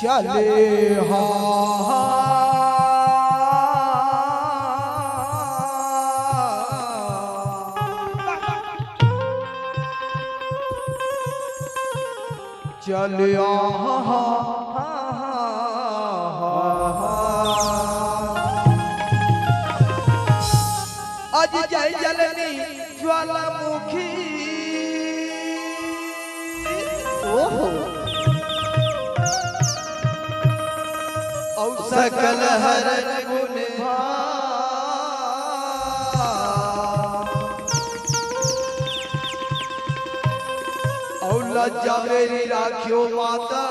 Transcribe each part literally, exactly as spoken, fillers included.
चले हाँ, चले हाँ। अजय जलनी ज्वालामुखी। ओहो। अउ सकल हरन गुण भाग। अउ लज्जा मेरी राखियो माता।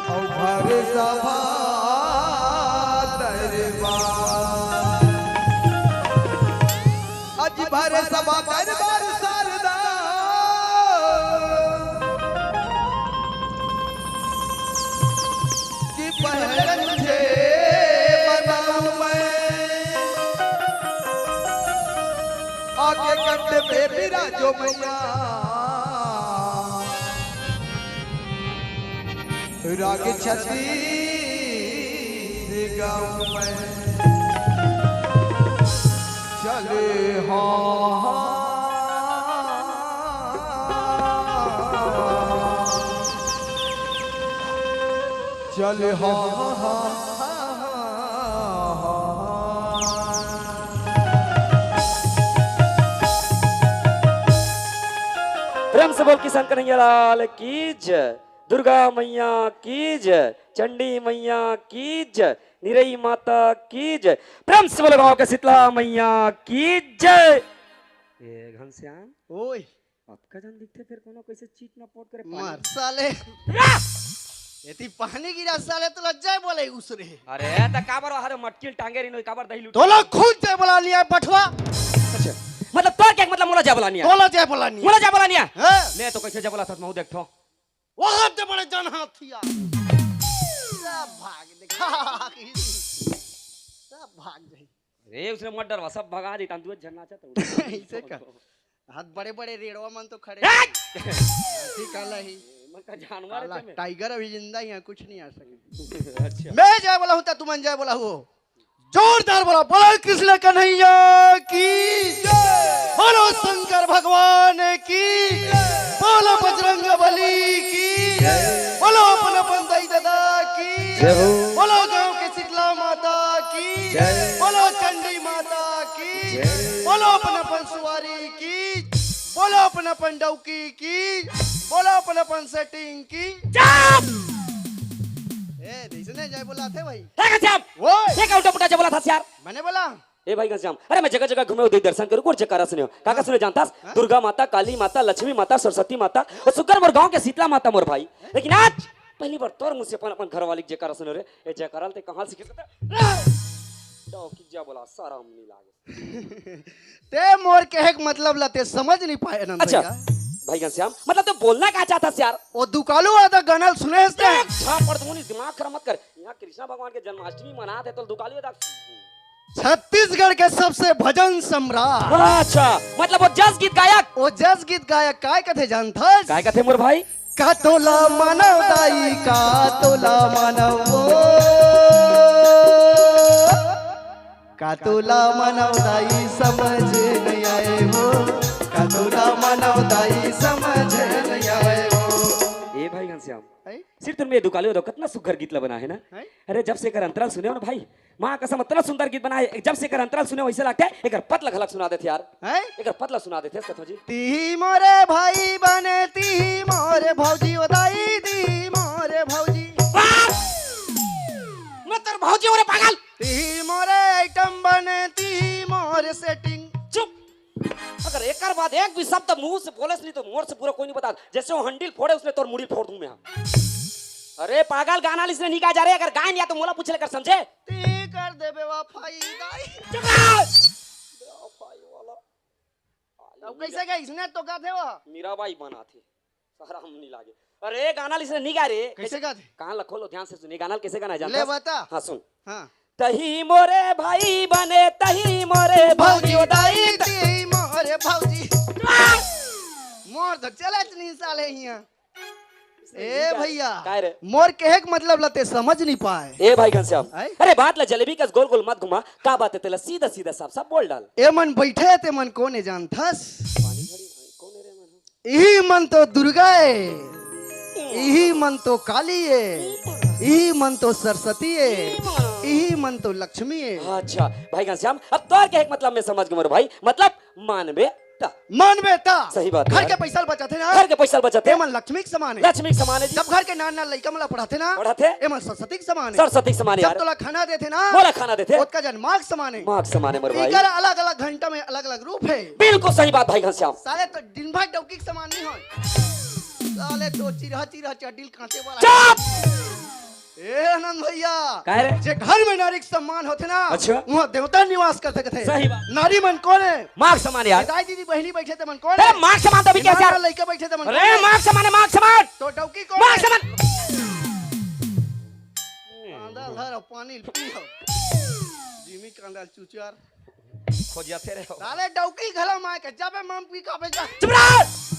अउ भर सभा दरबार। अज भर सभा दरबार शारदा कि पहले तुझे मनाऊं मैं। आके कंठ पे विराजो मैया। राग छत्तीस गाँव में चले हाँ, चले हाँ। प्रेम से बोल किशन कन्हैया लाल की जय। दुर्गा मैया की जय, चंडी मैया की जय, निरई माता की जय, प्रेम से बोलो गांव के शीतला मैया की जय। ए घनश्याम, ओए। अब का जान दिखथे फिर कोनो कैसे चीट न पोट करे पानी। मार साले। या! एती पानी गिरा साले तो लज्जा बोले उसरे। अरे त काबर हर मटकिल टांगे रिनो काबर दही लूट। तोला खुद जय बोला लिया पठवा। अच्छा, मतलब तोर के मतलब मोला जय बोला निया। तोला जय बोला निया। मोला जय बोला निया। हाँ। ले तो कैसे जय बोला था मैं देखथो। वहां ते बड़े जन हाथिया। सब भाग देखा। सब भाग जाई। अरे उसने मत डरवा, सब भगा दी तान तू झरना चाहता। ऐसे का? हाथ बड़े बड़े रेड़वा मन तो खड़े। ए! हाथी काला ही। मन का जानवर काला है मैं। टाइगर अभी जिंदा ही है, कुछ नहीं आ सके। अच्छा। मैं जय बोला हूँ, तुमन जय बोला हो। जोरदार बोला, बोलो कृष्ण कन्हैया की, बोलो शंकर भगवान की, बोलो बजरंग बली की, बोलो अपन अपन दाई दादा की, जय हो। बोलो गांव के शीतला माता की, जय। बोलो चंडी माता की, जय। बोलो अपन अपन सुवारी की, बोलो अपन अपन डौकी की, बोलो अपन अपन सेटिंग की। चुप! ए, जैसे नहीं जय बोला थे भाई। हे घनश्याम! ओए! ये का उल्टा पुल्टा जय बोला था यार? मैंने बोला। ए भाई घनश्याम, अरे मैं जगह जगह घूमे उदय दर्शन करूँ और जयकारा सुने हो। काका सुने जानतास? हाँ? दुर्गा माता, काली माता, लक्ष्मी माता, सरस्वती माता और सुग्घर मोर गांव के शीतला माता मोर भाई। लेकिन आज पहली बार तोर मुंह से अपन, अपन घर वाली के जयकारा सुने रे। ए जयकारा ते कहाँ सीखे? डौकी जय बोला, शरम नहीं लागे। ते मोर कहे के मतलब ला ते समझ नहीं पाए नंद अच्छा, भैया। भाई घनश्याम, मतलब तो बोलना का चाहता यार? वो दुकालू वाला गाना सुने हस ते? देख, झापड़ दूंगी, दिमाग खराब मत कर। यहाँ कृष्णा भगवान के जन्माष्टमी मनात है तो दुकालू वाला छत्तीसगढ़ के सबसे भजन सम्राट। अच्छा, मतलब वो जस गीत गायक। वो जस गीत गायक काय कथे जानथस? काय कथे मोर भाई? का तोला मानव दाई, का तोला मानव ओ। का तोला मानव दाई समझ नहीं आए हो, का तोला मानव दाई समझ नहीं आए हो। ए भाई घनश्याम, हैं? सिर्फ तुम ये दुकालू दो, कितना सुघर गीत ला बना है ना? हैं? अरे जब से एकर अंतरा ल सुने हो ना भाई, माँ कसम इतना सुंदर गीत बना है। जब से एकर अंतरा ल सुने हो वैसे लगता है, एकर पत ला घलक सुना देते यार। हैं? एकर पत ला सुना देते कथो जी। ती मोरे भाई बने, ती मोरे भौजी ओ दाई, ती मोरे भौजी। बस! मैं तेरे भौजी हो रे पागल। ती मोरे आइटम बने, ती मोरे सेटिंग। चुप। अगर एकर बाद एक भी शब्द मुंह से बोलेस नहीं तो मोर से बुरा कोई नहीं बता। जैसे वो हंडिल फोड़े उसने तोर मुड़ी फोड़ दूं मैं। अरे पागल, गाना ल इसने नहीं गाय जा रहे, अगर गाय नहीं आ तो मोला पूछ लेकर समझे। ती कर देबे वा फायदा। चुप रह। अब कैसे गाय इसने तो गाथे वो? मीराबाई बना थे। शरम नहीं लागे। अरे गाना ल इसने नहीं गाय रे। कैसे गाथे? कान ला खोलो ध्यान से सुनिए, गाना ल कैसे गाना है ले जानता? बता। हाँ सुन। हाँ। तही मोरे भाई बने, तही मोरे भौजी दाई, तही मोरे भौजी। मोर तो चलत नहीं साले हिया। ए भैया, काय रे? मोर कहे के मतलब ला ते समझ नहीं पाए। ए भाई घनश्याम, आय? अरे बात ला जलेबी कस गोल गोल मत घुमा। का बात हे, तेला सीधा सीधा साफ साफ बोल डाल। ए मन बैठे हे, ते मन कोन हे जानथस? पानी भरी, कोन हे रे मन? इही मन तो दुर्गा हे, इही मन तो काली हे, इही मन तो सरस्वती हे, इही मन तो लक्ष्मी हे। अच्छा भाई घनश्याम, अब तोर कहे के मतलब मैं समझ गे मोर भाई, मतलब मानबे त। मानबे त। सही बात हे घर यार। के पैसा ल बचाथे ना। घर के पैसा ल बचाथे। एमन लक्ष्मी के समान हे। लक्ष्मी के समान हे जी। जब घर के नान नान लइका मन ला पढ़ाथे ना। पढ़ाथे। एमन सरस्वती के समान हे। सरस्वती के समान हे जब यार। तोला खाना देथे ना। मोला खाना देथे। ओतका जन माँ के समान हे। माँ के समान हे मोर भाई। इकर अलग-अलग घंटा में अलग-अलग रूप हे। बिल्कुल सही बात भाई घनश्याम। साले तो दिन भर डौकी के समान नहीं होय। साले तो चिरहा चिरहा चड्डी ल कांटे वाला। चुप! ए आनंद भैया, काय रे? जे घर में नारी के सम्मान होथे ना, अच्छा। उहाँ देवता निवास करथे कथे। सही बात। नारी मन कोन हे? माँ के समान यार। ए दाई दीदी बहिनी बैठे ते मन कोन हे? अरे माँ के समान तो अभी ए कैसे यार? लइका बैठे ते मन अरे कोन हे? माँ के समान हे, माँ के समान। तो डौकी कोन हे? माँ के समान। कांदा धर अउ पानी पी हो। जिमी कांदा चुचार। खोजिया थे रे हो। साले डौकी घला माय के जाबे मम पी का बेजा। चुप रह।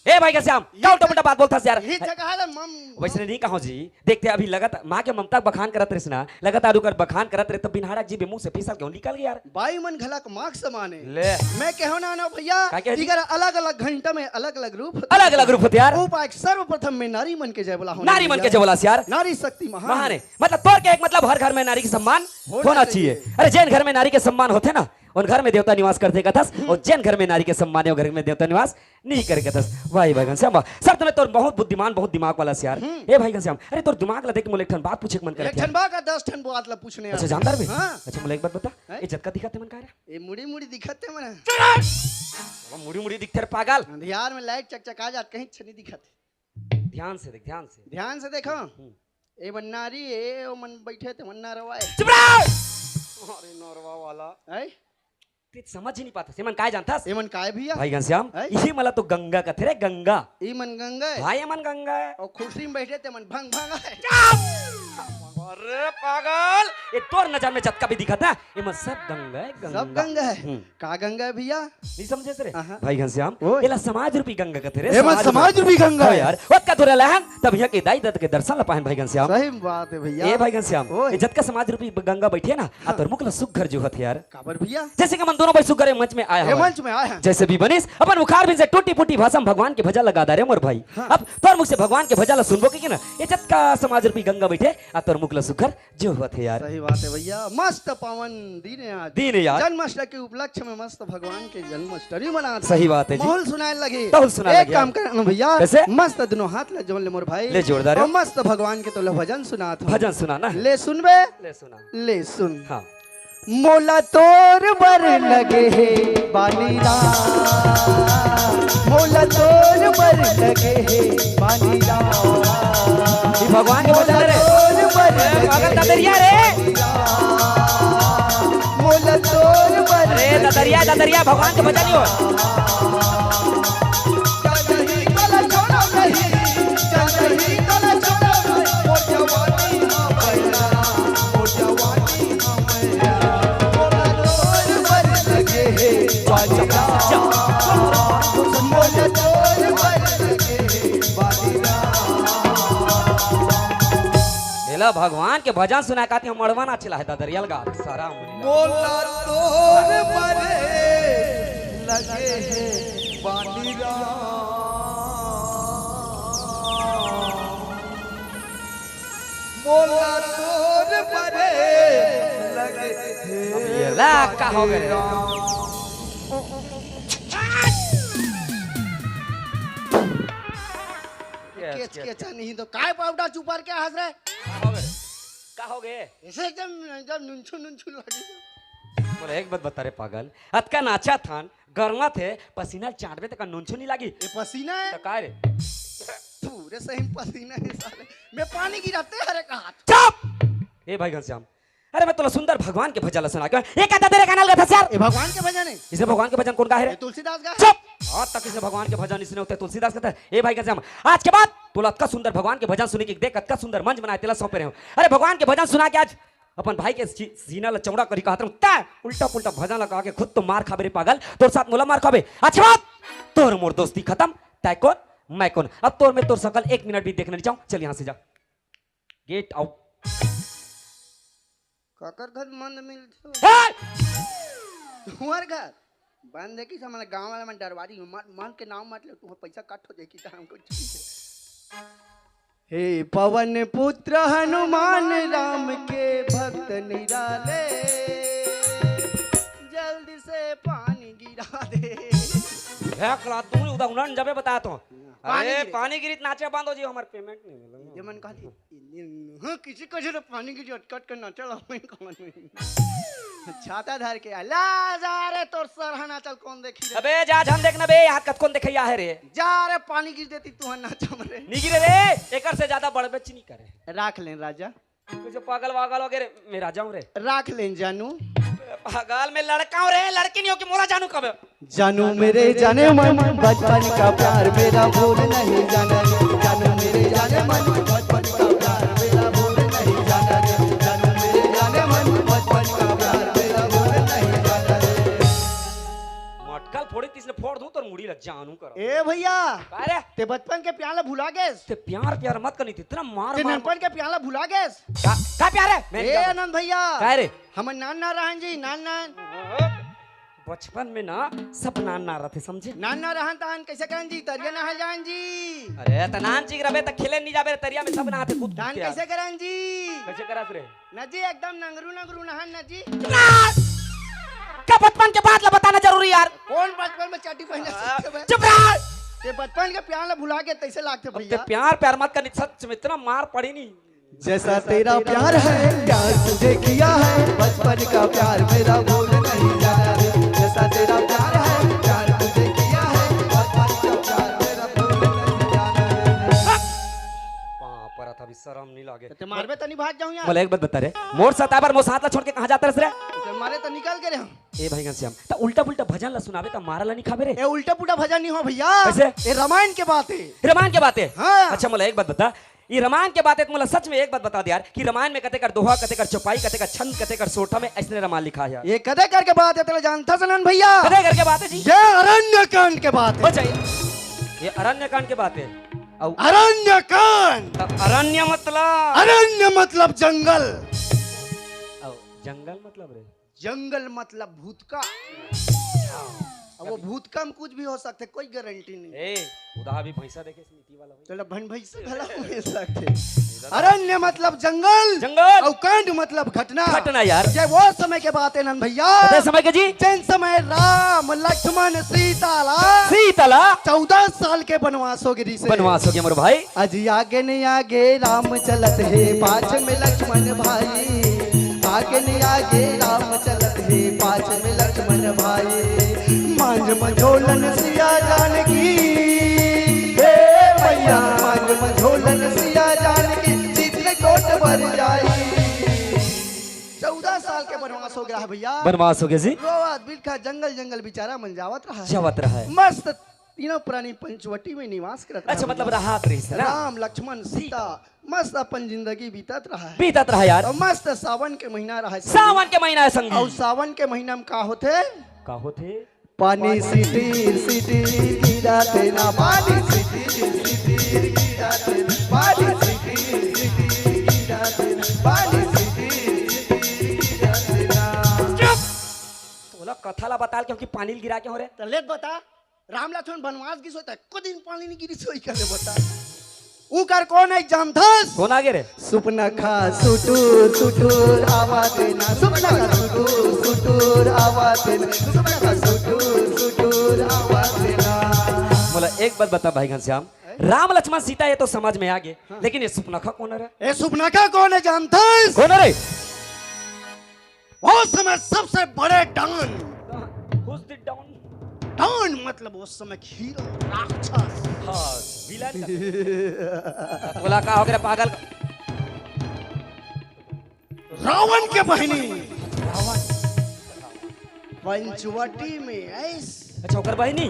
ए भाई घनश्याम, का उल्टा पुल्टा बात बोलथस यार? ये जगह है मम। वैसने नहीं कहो जी। देखते अभी लगातार माँ के ममता के बखान करत रहिस ना, लगातार ओकर बखान करत रहे, तब बिन्हाड़ा जी मुंह से फिसल के निकल गया यार। बाई मन घला के माँ के समान हे। ले। मैं कहो ना ना भैया, का कहे जी? इकर अलग-अलग घंटा में अलग-अलग रूप होथे। अलग-अलग रूप होथे यार। उपाय सर्वप्रथम में नारी मन के जय बोला होना नारी मन के भैया। जय बोला यार। नारी शक्ति महान महान हे। हे। मतलब तोर कहे के मतलब हर घर में नारी के सम्मान होना होना चाहिए। चाहिए। अरे जेन घर में नारी के सम्मान होथे ना, उन घर में देवता निवास करथे कथस, हम्म। अउ जेन घर में नारी के सम्मान हे, ओ घर में देवता निवास नहीं करे कथस। वाह भाई घनश्याम, वाह। सर, तूने तोर बहुत बुद्धिमान, बहुत दिमाग वाला से यार। हम्म। ए भाई घनश्याम, अरे तोर दिमाग ला देख के मोला एक ठन बात पूछे के मन करत एक हे ठन यार। बा का दस ठन बात ला पूछने अच्छा, यार। जानदार बे? हाँ। अच्छा, मोला एक बात बता, हैं? ए जतका दिखत हे मन का रे? ए मुड़ी मुड़ी दिखत हे मन। चुप रह! साला मुड़ी मुड़ी दिखथे रे पागल। अंधियार में लाइट चकचका जात, कहीं अच्छा नहीं दिखत हे। ध्यान से देख, ध्यान से। ध्यान से देखो। हम्म। ए मन नारी हे, ओ मन बैठे ते मन नरवा हे। चुप रह! अरे नरवा वाला। हैं? ते समझ ही नहीं पाथस। एमन काय जानथस? एमन काय भैया? भाई घनश्याम, हैं? इही मन ला तो गंगा कथे रे, गंगा। ई मन गंगा हे? हाँ, ये मन गंगा हे। अउ खुर्सी में बैठे ते मन भंग भंग हे। चुप! अरे पागल! ये तोर नजर में जतका भी दिखत हे, एमन सब गंगा हे, गंगा। सब गंगा हे? हम्म। का गंगा हे भैया? नहीं समझे रे? हाँ, हाँ। भाई घनश्याम, ओए। एला समाज रूपी गंगा कथे रे, एमन समाज समाज रूपी। रूपी गंगा हाँ हे। यार, ओतका दूर ले हन, तब इहाँ के दाई ददा के दर्शन ला पाहन भाई घनश्याम। सही बात हे भैया। ए भाई घनश्याम, ओए। ए जतका समाज रूपी गंगा बैठे ना, आ हाँ। तोर मुख ला सुघर जोहत हे यार। काबर भैया? जैसे कि मन दोनों भाई सुघर ए मंच में आय हवन। मंच में आय हन। जैसे भी बनिस, अपन मुखारबिंद से टूटी फूटी भाषा में भगवान के भजन ला गा डारे मोर भाई। हाँ। अब तोर मुख से भगवान के भजन ला सुनबो कि ना, ए जतका समाज रूपी गंगा बैठे, आ तोर मुख ला सुघर जोहत हे यार। सही बात हे भैया, मस्त पावन दिन हे आज। दिन हे यार। जन्माष्टमी के उपलक्ष्य में मस्त भगवान के जन्माष्टमी मनात हे। सही बात हे जी। माहौल सुनाए लगे। माहौल सुनाए लगे। एक काम कर ना भैया, कैसे? मस्त दोनों हाथ ला जोड़ ले मोर भाई। ले जोड़ डारे। अउ मस्त भगवान के तोला भजन सुनात हँव। भजन सुना ना। ले सुनबे? ले सुना। ले सुन। हाँ। मोला तोर बर लगे हे बानी राम, मोला तोर बर लगे हे बानी राम। ये भगवान के भजन रे। मोला तोर बर लगे हे बानी राम। मोला तोर बर अरे लगे ददरिया, ददरिया, भगवान के भजन ही हो। एला भगवान के भजन सुनाए काती हम मड़वा नाचे ला हे ददरिया लगा सारा मुनि ला। मोला तोर बरे लगे हे बानी राम। मोला तोर बरे लगे हे अब ये ला का हो गए? बानी राम। केच केच नहीं तो काय पाउडर चुपर के हंस रहे? का हो गए? का हो गए? ऐसे एकदम, एकदम नुनछू नुनछू लगी। मोला एक बात बता रे पागल, अतका नाचा थान, गरमा थे, पसीना चाटबे तक नुनछू नहीं लागी। ये पसीना है? तो का रे? पूरे सही में पसीना है साले। मैं पानी गिराते हरे का हाथ। चुप! ए भाई घनश्याम, अरे मैं तोला सुंदर भगवान के भजन ला सुना के, एक आधा तेरे कानल गा था यार। ये भगवान के भजन है? इसने भगवान के भजन कौन गा है रे? ये तुलसीदास गा है। चुप! आज तक इसने भगवान के भजन इसने होते तुलसीदास कहता है। ए भाई घनश्याम, आज के बाद तोला अतका सुंदर भगवान के भजन सुने के देख, अतका सुंदर मंच बनाए तेला सौंपे रहे हँव। अरे भगवान के भजन सुना के आज अपन भाई के सी-, सीना ला चौड़ा करी कहत रहूं, तैं उल्टा पुल्टा भजन ला गा के खुद तो मार खाबे रे पागल, तोर साथ मोला मार खाबे। अच्छा बात, तोर मोर दोस्ती खत्म, तैं कोन, मैं कोन। अब तोर में तोर सकल एक मिनट भी देखना नहीं चाहूं, चल यहां से जा, गेट आउट। काकर घर मंद मिलथे? हे! तुंहर घर बंद हे कि समझ गांव वाला मन डरवारी हो, मत, मन के नाम मत ले, तुंहर पैसा कट हो जाए कि हमको। हे पवन पुत्र हनुमान राम के भक्त निराले, जल्दी से पानी गिरा दे। हे कला, तू उदा उन्हन जबे बता तो। पानी अरे, गिरी। पानी गिरी त नाचे बंद हो जी, हमर पेमेंट नहीं मिला। ये मन कहली, हाँ, किसी को जरा पानी गिरी अटकट कर नाचे ला, मैं कौन हूँ? छाता धर के, "ला जा रे, तोर सरहा नाचल कौन देखी रे?" अबे जा झन देख ना बे, यहाँ कतकोन देखैया है रे। जा रे, पानी गिर देती तुहन नाचम रे। नहीं गिरे रे, एकर से ज्यादा बड़ बेच नहीं करे। राख लेन राजा। कुछ पागल वागल वगैरह, मैं राजा हूँ रे। राख लेन जानू। पागल, मैं लड़का हूँ रे, लड़की नहीं हो कि मोला जानू कब? जानू मेरे जाने मन, बचपन का प्यार मेरा भूल नहीं जाना रे। जानू मेरे जाने मन, बचपन का प्यार मेरा भूल नहीं जाना रे। जानू मेरे जाने मन, बचपन का प्यार मेरा भूल नहीं जाना रे। मटकल फोड़ी तीसने फोड़ दूं तोर मुड़ी ला जानू कर। ए भैया, का रे? ते बचपन के प्यार ला भुला गेस? ते प्यार प्यार मत करनी, इतना मार ते मार। ननपन के प्यार ला भुला गेस? का, का प्यार है? मैं ए नहीं जानू। आनंद भैया। का रे? हमर नान ना रहन जी, नान नान। बचपन में ना सब नान ना रहते, समझे? नान ना रहन तहन कैसे करन जी? तरिया नहाय जान जी। अरे त नान जी रबे त खेले नहीं जाबे रे, तरिया में सब नहाते कूद तहन कूद के यार। कैसे करन जी? कैसे करत रे? ना जी, एकदम नंगरू नंगरू नहान ना जी। का बचपन के बात ला बताना जरूरी यार? कौन बचपन में चड्डी पहने आ, सीखे बे? चुप रह। ते बचपन के प्यार ला भुला के तैसे लागते अब ते भैया। प्यार प्यार मत करनी, सच में इतना मार पड़ी नहीं। जैसा तेरा प्यार है, प्यार तुझे किया है, बचपन का प्यार मेरा भूल नहीं जाना रे। जैसा तेरा प्यार है, प्यार तुझे किया है, बचपन का प्यार मेरा भूल नहीं जाना रे। पाँव परत हबे, शरम नहीं लागे। ते मारबे त नहीं भाग जाऊं यार। बोले एक बात बता रे, मोर सताए बर मोर साथ ला छोड़ के कहाँ जात रस रे? ते मारे त निकल के रे हम। ए भाई घनश्याम, त उल्टा पुल्टा भजन ला सुनाबे त मारा ला नहीं खाबे रे। ए उल्टा पुल्टा भजन नहीं हो भैया। कैसे? ए रामायण के बात है। रामायण के बात है? हाँ। अच्छा मोला एक बात बता, ये रामायण के बात है, त मोला सच में एक बात बता दे यार कि रामायण में कते कर दोहा, कते कर चौपाई, कते कर छंद, कते कर सोरठा में ऐसने रामायण लिखा है यार। ये कते कर के बात है, तेला जानता सनन भैया? कते कर के बात है जी? ये अरण्य कांड के बात है। अच्छा, ये, ये अरण्य कांड के बात है। औ अरण्य कांड। त अरण्य मतलब? अरण्य मतलब जंगल। औ जंगल मतलब रे? जंगल मतलब भूतका। अब वो भूतका में कुछ भी हो सकते, कोई गारंटी नहीं। ए, उदा भी भैंसा देखे से नीति वाला होई। चलो, भन भैंसा भला हो सकते। अरण्य मतलब जंगल। जंगल। और कांड मतलब घटना। घटना यार। ये वो समय के बात है नन भैया। कते समय के जी? जिन समय राम, लक्ष्मण, सीता ला सीता ला चौदह साल के वनवास हो गए से। वनवास हो गया मोर भाई। अजी आगे नहीं आगे राम चलत हे, पाछ में लक्ष्मण भाई। आगे नहीं आगे राम चलत हे, पाछ में लक्ष्मण भाई। मांझ मझोलन सिया जानकी, हे भैया, मांझ मझोलन सिया जानकी, चित्रकूट बर जाई। चौदह साल के वनवास हो गया है भैया। वनवास हो गया जी। रोवत बिलखा जंगल जंगल बेचारा मन जावत रहा है। जावत रहा है। मस्त तीनों प्राणी पंचवटी में निवास करत अच्छा, रहा मतलब भैया। राहत रहिस ना? राम, लक्ष्मण, सीता मस्त अपन जिंदगी बीतत रहा है। बीतत रहा यार। और मस्त सावन के महीना रहा है। सावन के महीना है संगी। और सावन के महीना में का होथे? का होथे? पानी सिटी सिटी गिरा थे ना, पानी सिटी सिटी गिरा थे ना, पानी सिटी सिटी गिरा थे ना, पानी सिटी सिटी गिरा थे ना। चुप! तोला कथा ला बता, क्योंकि पानी ल गिरा के हो रे। त लेत बता। राम लक्ष्मण बनवास गिस होय त एको दिन पानी नहीं गिरिस होही, कहे बता। उकर कोन है जानथस? कोन आगे रे? सुपनखा सुटुर सुटुर आवा देना, सुपनखा सुटुर सुटुर आवा देना, सुपनखा सुटुर सुटुर आवा देना। मोला एक बात बता भाई घनश्याम, हैं? राम लक्ष्मण सीता ये तो समझ में आगे, हाँ। लेकिन ये सुपनखा कोन है रे? ए सुपनखा कोन है जानथस? कोन है रे? उस समय सबसे बड़े don. Who's the don? Don मतलब उस समय हीरो राक्षस। हाँ, विलेन का। तोला का हो गया पागल? रावण के बहिनी। रावण। पंचवटी में ऐस। अच्छा, ओकर बहिनी?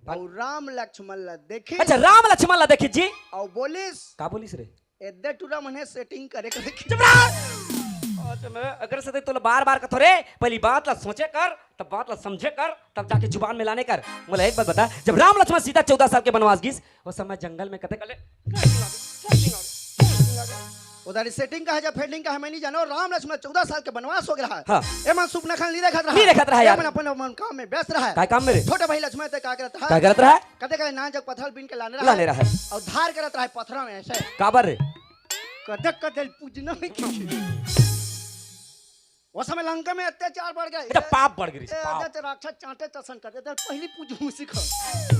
और राम लक्ष्मण ला देखे। अच्छा, राम लक्ष्मण ला देखे जी। और बोलिस। का बोलिस रे? एदे टूरा मने सेटिंग करे करे के। चुप रह। आज मैं अगर से तोला बार बार कथो रे, पहली बात ला सोचे कर, तब बात ला समझे कर, तब जाके जुबान में लाने कर। मोला एक बात बता, जब राम लक्ष्मण सीता चौदह साल के बनवास गिस, उस समय जंगल में कते कले ओ दारी सेटिंग का है, जब फील्डिंग का है, मैं नहीं जानो। राम लक्ष्मण चौदह साल के बनवास हो गया है। हाँ। एमन सुपनखा नहीं देखत रहा। नहीं देखत रहा यार। एमन अपन, अपन काम में व्यस्त रहा है। काय काम में रे? छोटे भाई लक्ष्मण ते का करत रहा? काय करत रहा? कते कले नान जग पत्थर बीन के लाने रहा। लाने रहा। और धार करत रहा पत्थरों में ऐसे। काबर रे? कते कते पूजना में की। वो समय लंका में अत्याचार बढ़ गया। अच्छा, पाप बढ़ गई, ए, पाप। अत्याचार राक्षस चांटे चसन करते थे, पहली पूजू सीखो।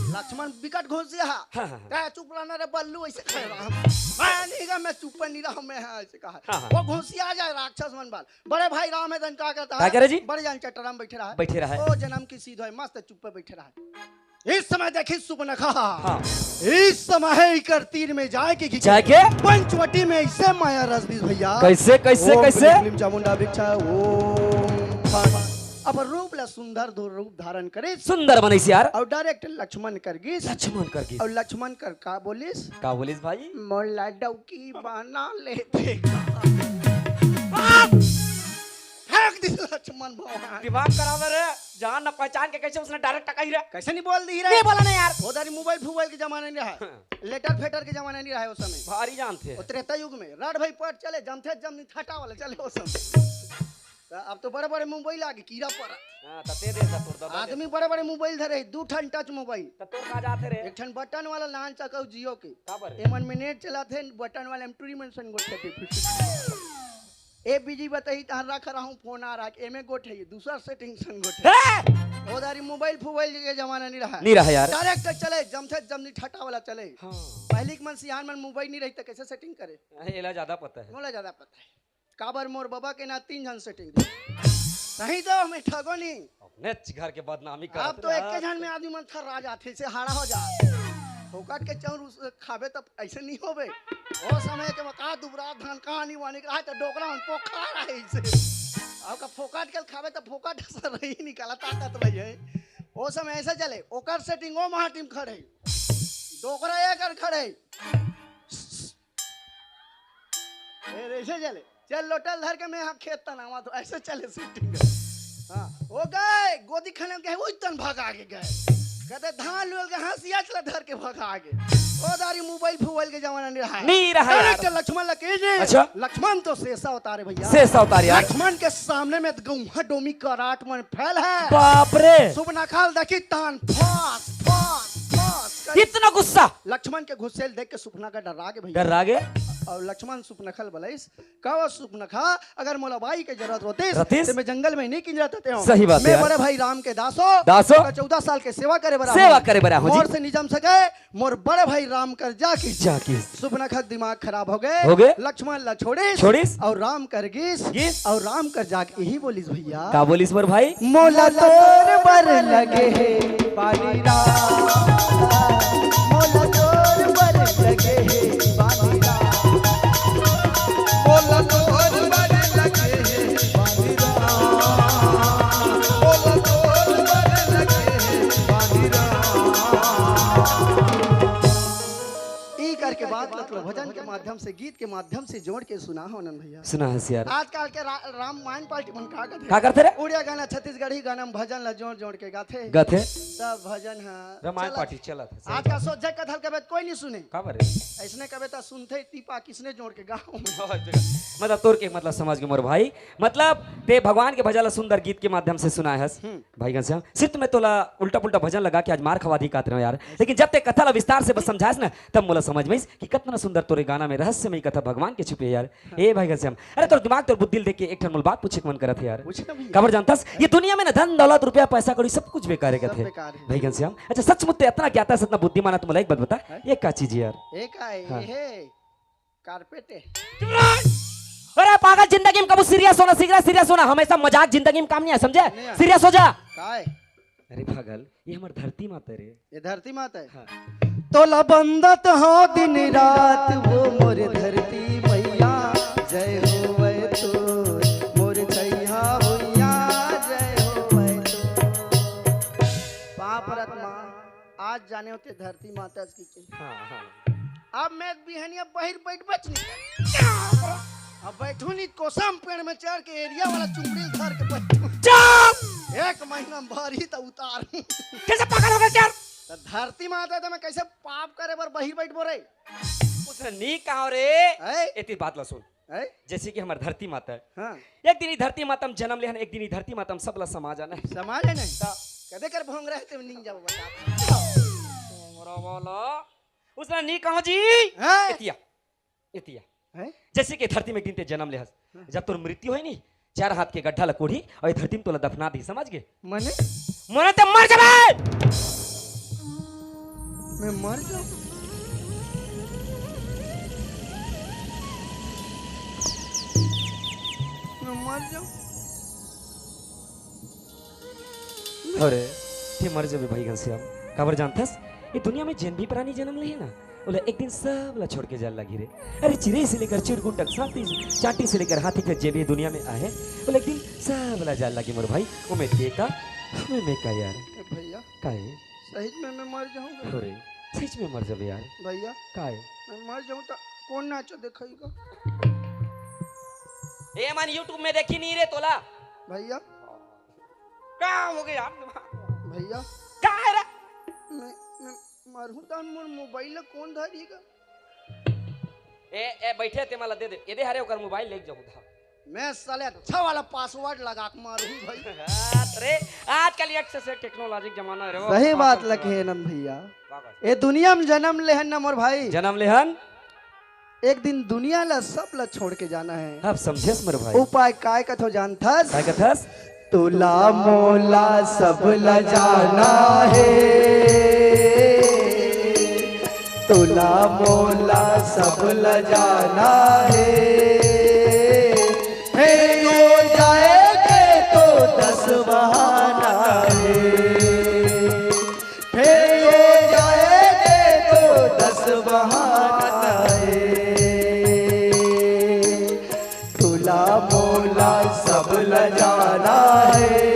लक्ष्मण विकट घोंसिया। हाँ, हाँ, हाँ। "ए, चुप रहना रे बल्लू", ऐसे कह रहा। "मैं नहीं गा, मैं चुप नहीं रहा, मैं हाँ", ऐसे कहा। हाँ, हाँ। वो घोंसिया जाए राक्षस मन बाल। बड़े भाई राम है तन का करता का है? करे जी? बड़े जान चट्टान में बैठे रहा है। बैठे रहा है। ओ जन्म की सीध है, मस्त चुप पे बैठे रहा है। इस समय देखी सुपनखा। हाँ। इस समय है इकर तीर में जाए के, जाए के? पंचवटी में ऐसे माया रस दिस भैया। कैसे, कैसे, ओम कैसे? क्लीं क्लीं चामुंडा भिक्षा, ओम फट। अब रूप ला सुंदर दो रूप धारण करे। सुंदर बनइस यार। और डायरेक्ट लक्ष्मण कर गिस। लक्ष्मण कर गिस। और लक्ष्मण कर का बोलिस? का बोलिस भाई? मोला डौकी बना लेते। फेंक दिस लक्ष्मण भगवान। दिमाग खराब है रे, जान न पहचान के कैसे उसने डायरेक्ट टकाई रे। कैसे नहीं बोल दी रे? नहीं बोला ना यार। वो दारी मोबाइल फुबाइल के जमाना नहीं रहा। हाँ। लेटर फेटर के जमाना नहीं रहा है उस समय। भारी जानते हैं। वो त्रेता युग में रड भाई पट चले, जमथे जमनी ठटा वाला चले उस समय। तो अब तो बड़े बड़े मोबाइल आ गए, कीड़ा पड़ा। हाँ, तो दे दे सा तोड़ दो, दे दे। आदमी बड़े बड़े मोबाइल धरे, दू ठन टच मोबाइल। तो तोर का जाते रे? एक ठन बटन वाला लान चकाऊ जियो के। काबर रे? एमन में नेट चलाथे, बटन वाले में टूरी मन संग गोठियाथे। ए बीजी बताही, तहन रख रहा हूँ फोन आ रहा है, एमे गोठे, दूसरा सेटिंग संग गोठे। हे! ओ दारी मोबाइल फुबाइल के जमाना नहीं रहा। नहीं रहा यार। डायरेक्ट चले, जमथे जमनी ठटा वाला चले। हाँ। पहली के मन सियान मन मोबाइल नहीं रही तो कैसे सेटिंग करे? अरे, एला ज्यादा पता है। मोला ज्यादा पता है। काबर मोर बाबा के ना तीन झन सेटिंग दे। सही तो मैं ठगो नहीं। अपने घर के बदनामी करत अब तो रहा। एक झन में आदमी मन थर्रा जाथे, से हाड़ा हो जा। फोकट के चाउर उस खाबे तब ऐसे नहीं होबे। ओ समय के का दुबरा धान कहानी वानी रहा तो डोकरा मन पोखा रहे इसे। अब का फोकट के खाबे तो फोकट असर रही निकाला ताकत रही है। ओ समय ऐसे चले, ओकर सेटिंग ओ महाटीम खड़े। डोकरा एकर खड़े। ए, ऐसे चले। चल लोटल धर के मैं हाँ खेत तनावा तो ऐसे चले सेटिंग। हाँ, हो गए, गोदी खाने के, वो इतन भाग आगे गए। कहते धान लुअल के हंसिया चला धर के भाग आगे। ओ दारी मोबाइल फुबाइल के जमाना नहीं रहा। नहीं रहा यार। डायरेक्ट लक्ष्मण लगे जी। अच्छा। लक्ष्मण तो शेषा अवतार है भैया। शेषा अवतार यार। लक्ष्मण के सामने में गौहा डोमी कराट मन फैल है। बाप रे। सुपनखा ल देखी तान फस, फस, फस कर इतना गुस्सा। लक्ष्मण के गुस्से ल देख के सुपनखा डर्रा गे भैया। डर्रा गे। और लक्ष्मण सुपनखा ल बलाइस, "का वो सुपनखा, अगर मोला बाई के जरूरत होतिस, रतिस? तो मैं जंगल में नहीं किंजरत होतेंव। सही बात है मैं यार। बड़े भाई राम के दास हों, दास हों। ओकर चौदह साल के सेवा करे बर सेवा करे बर आहूं जी। मोर से नहीं जम सके, मोर बड़े भाई राम कर जाके।" जाके। सुपनखा के दिमाग खराब हो गए। हो गए। लक्ष्मण ला छोड़िस। छोड़िस। और राम कर गिस। गिस। और राम कर जाके यही बोलिस भैया। का बोलिस मोर भाई? मोला तोर बर लगे हे पानी राम, मोला तोर बर लगे हे पानी राम, मोला तोर बर लगे हे पानी राम, मोला तोर बर लगे हे पानी राम। ई करके बात ल तो भजन के माध्यम से, गीत के माध्यम से जोड़ के सुना हो आनंद भैया। सुना हस यार। आजकल के रा-, रामायण पार्टी मन का करथे? का करथे रे? उड़िया गाना, छत्तीसगढ़ी गाना में भजन ला जोड़ जोड़ के गाथे। गाथे। सब भजन ह रामायण चलत। पार्टी चलत हे, सही आज का बात। सोच जाए कथल कबे कोई नहीं सुने। काबर रे? ऐसने कबे त सुनथे टीपा किसने जोड़ के गाँव में। मतलब तोर के मतलब समझ गे मोर भाई, मतलब ते भगवान के भजन ला सुंदर गीत के माध्यम से सुनाए हस। हम्म। भाई घनश्याम, सिर्फ मैं तोला उल्टा पुल्टा भजन लगा के आज मार खवा दी कात रहे यार, लेकिन जब ते कथा ला विस्तार से बस समझास ना, तब मोला समझ में आइस कि कतना सुंदर तोरे गाना में रहस्यमय कथा भगवान के छुपे हे यार। ए भाई घनश्याम, अरे तोर दिमाग, तोर बुद्धि ल देख के एक ठन मोला बात पूछे के मन करत हे यार। पूछ ना भैया। काबर जानथस, ये दुनिया में ना धन दौलत रुपया पैसा कौड़ी सब कुछ बेकार हे सब कथे। बेकार हे। भाई घनश्याम, अच्छा सचमुच ते अतना ज्ञाता हस, अतना बुद्धिमान हस, त मोला एक बात बता, हैं? ये का चीज हे यार? ये का हे? हाँ। ये हे कारपेट हे। अरे पागल, जिंदगी में कबू सीरियस होना सीख रहा, सीरियस होना, हमेशा मजाक जिंदगी में काम नहीं आए, समझे? नहीं आए। सीरियस हो जा। काय? अरे पागल, ये हमर धरती माता रे। ये धरती माता हे? हाँ। तोला बंदत हो दिन रात वो मोर धरती मैया, जय होवे तोर, मोर छैया भुइया, जय होवे तोर। पाँव परत माँ, आज जाने होते धरती माता की के। हाँ, हाँ। अब मैं बिहनिया बहिर बैठ बच नहीं। अब बैठू नहीं, कोसम पेड़ में चढ़ के एरिया वाला चुमड़ी धर के बैठू। चुप! एक महीना में भरी त उतार। कैसे पागल हो गए यार? त धरती माता त मैं कैसे पाप करे बर बहिर बैठबो रे? उसने नी कहा रे। हैं? एती बात ला सुन। हैं? जैसे कि हमार धरती माता है। हाँ। एक दिन ही धरती माता में जन्म लेहन, एक दिन ही धरती माता में सबला समा जाना है। समा जाना है? हाँ। कदे कर भोंग रहे ते नींद जाओ बता। भोंगरा वाला। उसने नी कहो जी। हैं? एतिया। एतिया। हैं? जैसे कि धरती में एक दिन ते जन्म लेहस। हाँ। जब तोर मृत्यु होय नी, चार हाथ के गड्ढा ला कोढ़ी और ये धरती में तोला दफना दी, समझ गए? मने? मने ते मर जाबे। मैं मर जाऊं? मैं मर जाऊं? अरे, ते मर जाबे भाई घनश्याम। काबर जानथस? ये दुनिया में जेन भी प्राणी जन्म ले हे ना, ओला एक दिन सब ला छोड़ के जाए लागही रे। अरे, चिरई से लेकर चिरकुट तक, सांटी, चांटी से लेकर हाथी तक जे भी दुनिया में आहे, ओला एक दिन सब ला जाए लागही मोर भाई। ओमे ते का, ओमे मैं का यार। ए भैया, काहे? सही में मैं मर जाऊंगा। अरे, सच में मर जाबे यार। भैया, काहे? मैं मर जाऊं त कौन नाचा देखाईगा? ए मन YouTube में देखी नहीं रे तोला। भैया। का हो गया यार? भैया। का है रे? मैं, मैं मरहूं त मोर मोबाइल ला कौन धरीगा? ए, ए, बैठे ते मला दे दे। एदे हरे ओकर मोबाइल लेके जाऊं था। मैं साले अच्छा वाला पासवर्ड लगा के मारूं भाई। अरे, आजकल एक से, से टेक्नोलॉजी के जमाना है रे, वो सही बात पासवर्ड लगा। लगे नंद भैया। का बात? ए दुनिया में जन्म लेहन ना मोर भाई। जन्म लेहन? एक दिन दुनिया ला सब ला छोड़ के जाना है। अब समझेस मोर भाई। उपाय काय कथो जानथस? काय कथस? तोला मोला सब ल जाना हे, तोला मोला सब ल जाना हे, फेर ओ जाए के तो दस बहाना हे, फेर ओ जाए के तो दस बहाना हे। तोला मोला सब ल जाना हे,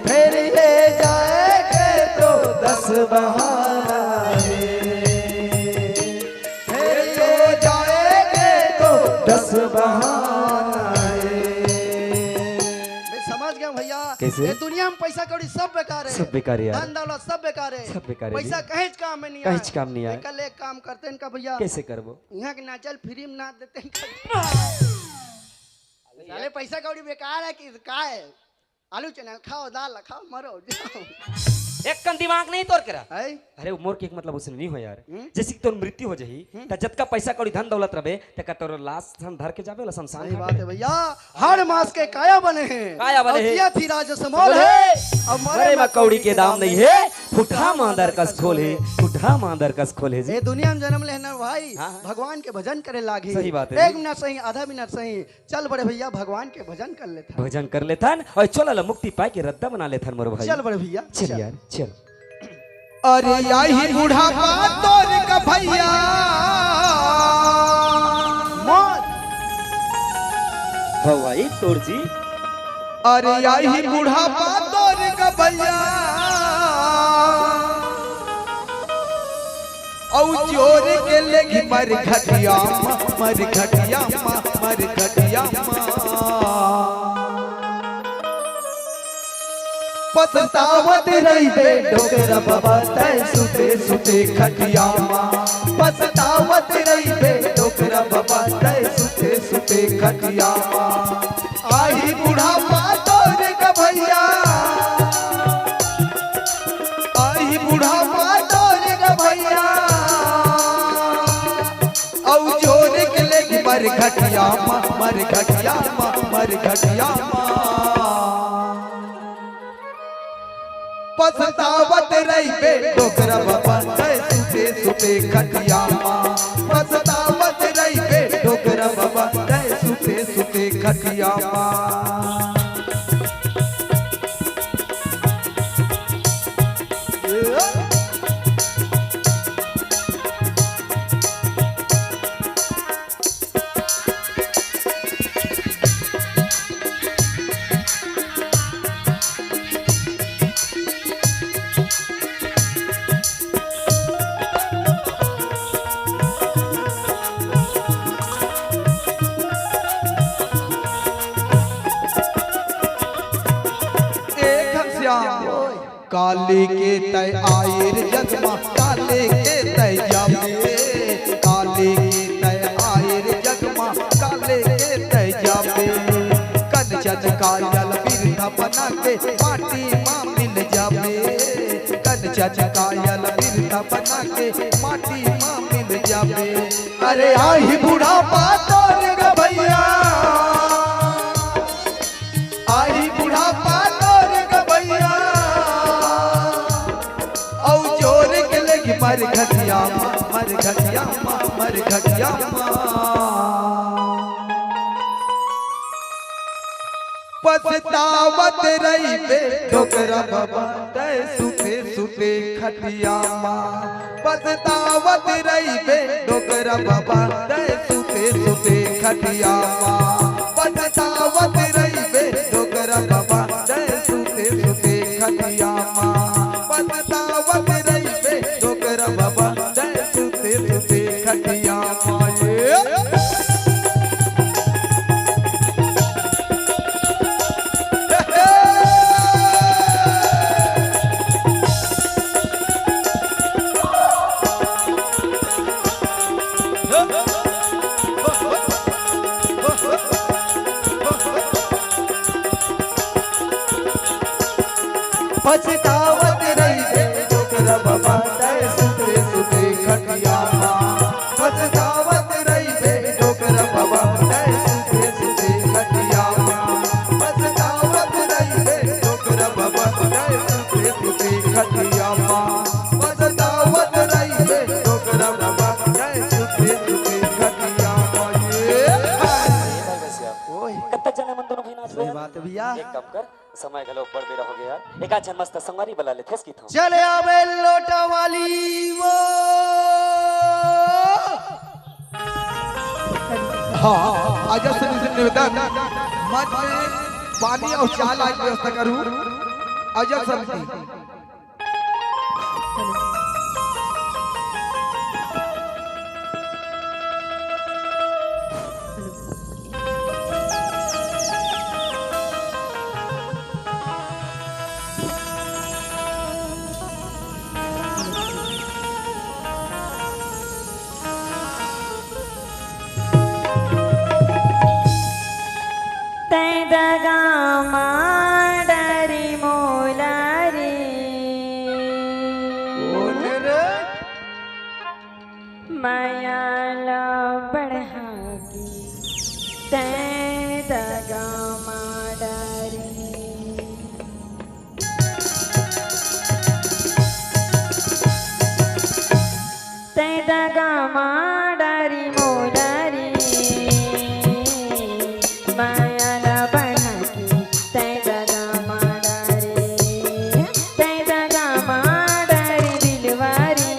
फेर ए जाए के तो दस बहाना हे, फेर ए जाए के तो दस बहाना हे। मैं समझ गया भैया। कैसे? ये दुनिया में पैसा कौड़ी सब बेकार है। सब बेकार है यार। धन दौलत सब बेकार है। सब बेकार है पैसा जी। कहीं काम में नहीं आए। कहीं काम नहीं आए। कल एक काम करते हैं इनका भैया। कैसे करबो? यहाँ के नाचल फ्री में नाच देते हैं। साले पैसा कौड़ी बेकार है कि का है? आलू चना खाओ, दाल खाओ, मरो, जाओ। एक कन दिमाग नहीं तोर करा। है? अरे, मोर के एक मतलब उसने नहीं हो यार। हम्म? जैसे कि तोर मृत्यु हो जाही, हम्म। त जतका पैसा कौड़ी धन दौलत रबे, तेका तोर लाश हम धर के जाबे, ओला शमशान सही घाट बात में। है भैया, हर मास के काया बने हैं। काया बने और हैं। जियत ही राज समौल समौल है। है। अब मरे मरे मा मा कौड़ी के दाम नहीं है। फुटहा मांदर कस खोल है, फुटहा मांदर कस खोल है जी। ये दुनिया में जन्म लेना भाई, हाँ, हाँ। भगवान के भजन करे लागी। सही बात है एक जी। मिनट सही, आधा मिनट सही। चल बड़े भैया, भगवान के भजन कर लेथन। भजन कर लेथन और चल ला मुक्ति पाए के रद्दा बना लेथन मोर भाई। चल बड़े भैया, चल चल। यार, चल। अरे आही बुढ़ापा तोर का भैया। मौत। हो भाई तोर जी। अरे आही बुढ़ापा तोर का भैया। औ जोर के लेगी मर घटिया मा, मर घटिया मा, मर घटिया मा। पछतावत रहिबे डोकरा बाबा तैं सुते सुते खटिया मा। पछतावत रहिबे डोकरा बाबा तैं सुते सुते खटिया मा। आही बुढ़ापा तोर का भैया। आही बुढ़ापा तोर का भैया। औ जोर के लेगी मर घटिया मा, मर घटिया मा, मर घटिया मा। पछतावत रहिबे डोकरा बाबा तैं सुते सुते खटिया मा। पछतावत रहिबे डोकरा बाबा तैं सुते सुते खटिया मा। काली के तैं आए रे जग मा, काली के तैं जाबे। काली के तैं आए रे जग मा, काली के तैं जाबे। कंचन कायल बिरथा बना के माटी मा मिल जाबे। कंचन कायल बिरथा बना के माटी मा मिल जाबे। अरे आही बुढ़ापा तोर ग भैया, आही बुढ़ापा तोर ग भैया, अउ जोर के लेगी मर घटिया मा, मर घटिया मा, मर घटिया मा। पछतावत रहिबे डोकरा बाबा, तैं सुते सुते खटिया मा। पछतावत रहिबे डोकरा बाबा, तैं सुते सुते खटिया मा। पछतावत रहिबे डोकरा बाबा, तैं सुते सुते खटिया मा। पछतावत रहिबे डोकरा बाबा, तैं सुते सुते खटिया मा। ये पछतावत रहिबे डोकरा बाबा, तैं सुते सुते खटिया मा। पछतावत रहिबे डोकरा बाबा, तैं सुते सुते खटिया मा। पछतावत रहिबे डोकरा बाबा, तैं सुते सुते खटिया मा। पछतावत रहिबे डोकरा बाबा, तैं सुते सुते खटिया मा। ये हाय। ओए। कतक झन मन दोनों भाई नाचबे? सही बात हे भैया। एक काम कर, समय घलो बड़ बेरा हो गे यार, एक आध झन मस्त संगवारी बला लेथेस किथों। चले आबे लोटा वाली वो। हाँ, अजय सर जी से निवेदन, मंच में पानी अउ चाय लाए के व्यवस्था करूँ। अजय सर जी। तैं दगा मा डारे मोला रे। कोन रे? मया ला बढ़ा के तैं दगा मा डारे। तैं दगा मा डारे मोला रे, मया ला बढ़ा के तैं दगा मा डारे। तैं दगा मा डारे दिलवा रे,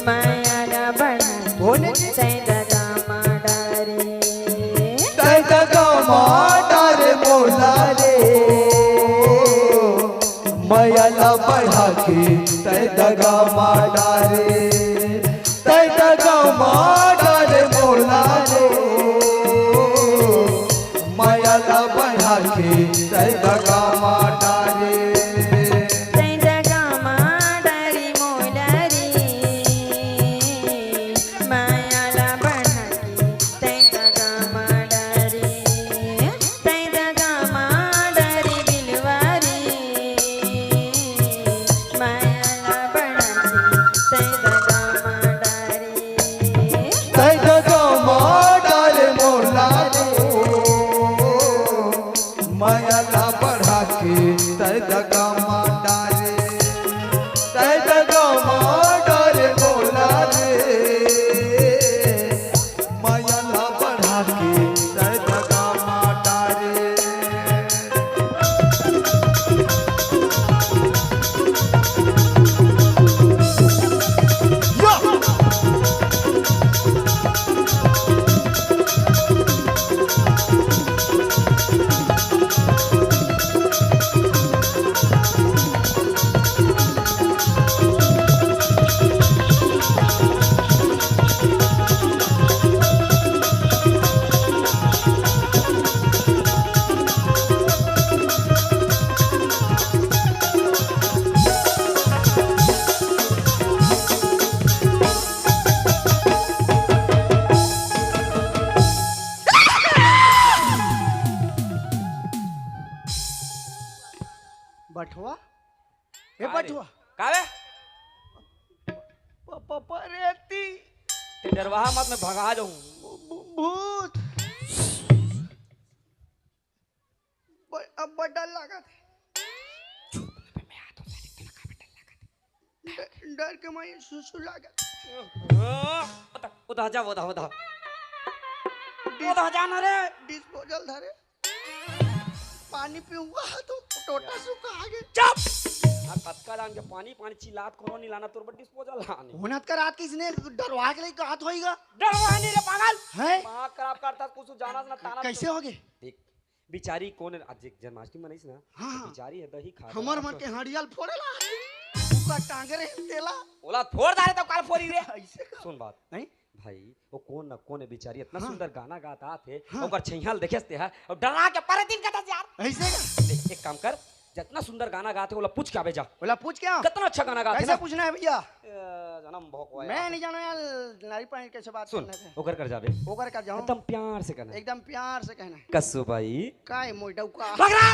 मया ला बढ़ा के तैं दगा मा डारे। तैं दगा मा डारे मोला रे, मया ला बढ़ा के तैं दगा मा डारे। तैं दगा मा डारे मोला रे, मया ला बढ़ा के तैं दगा मा डारे। तैं दगा मा डारे मोला रे, मया ला बढ़ा के तैं दगा मा डारे। तैं दगा मा डारे दिलवा रे, मया ला बढ़ा के तैं दगा मा डारे। पपरेती। ते डरवाहा मत, मैं भगा जाऊं। भू-, भू-, भूत। ब-, अब बड़ डर लागत हे। चुप, मैं आत हूं, साले, तोला का डर लागत हे? ड-, डर के मारे सुसु लागत। ओ, उधा, उधा जा, उधा, उधा। डिस-, उधा जा ना रे। Disposal धरे। पानी पीऊंगा तो टोटा सुखा गे। चुप! हाँ, कतका जान के पानी, पानी चिल्लात कोनो नहीं लाना, तोर बर disposal लाने। होनत का रात किसने डरवा के लई कहत होईगा? डरवा नहीं रे पागल। हैं? दिमाग खराब करता, कुछ जाना ना ताना। कैसे हो गे? देख, बिचारी कोन हे, आज एक जन्माष्टमी मनाइस ना, हाँ, तो हाँ। बिचारी हे दही खा हमर रहा मन तो के हड़ियाल फोड़ेला, ओकर टांगे रहे तेला। ओला फोड़ डारे तो काल फोड़ी रे। ऐसे का? सुन बात। नहीं? भाई, वो कोन ना कोन हे बिचारी, इतना हाँ। सुंदर गाना गात आत हे, हाँ। ओकर छैहाल देखेस ते हा, अउ डरा के परे दिन कतस यार। ऐसे का? देख, एक काम कर, जितना सुंदर गाना गात हे, ओला पूछ के आबे जा। ओला पूछ के आ? कितना अच्छा गाना गात हे कैसे ना? पूछना है भैया? ए, जनम भोकवा मैं यार। नहीं जानो यार, नारी पानी कैसे बात सुन, करना है। ओकर कर जाबे। ओकर कर जाऊं? एकदम प्यार से कहना है। एकदम प्यार से कहना है। कसो बाई। काय मोय डौका? भगरा!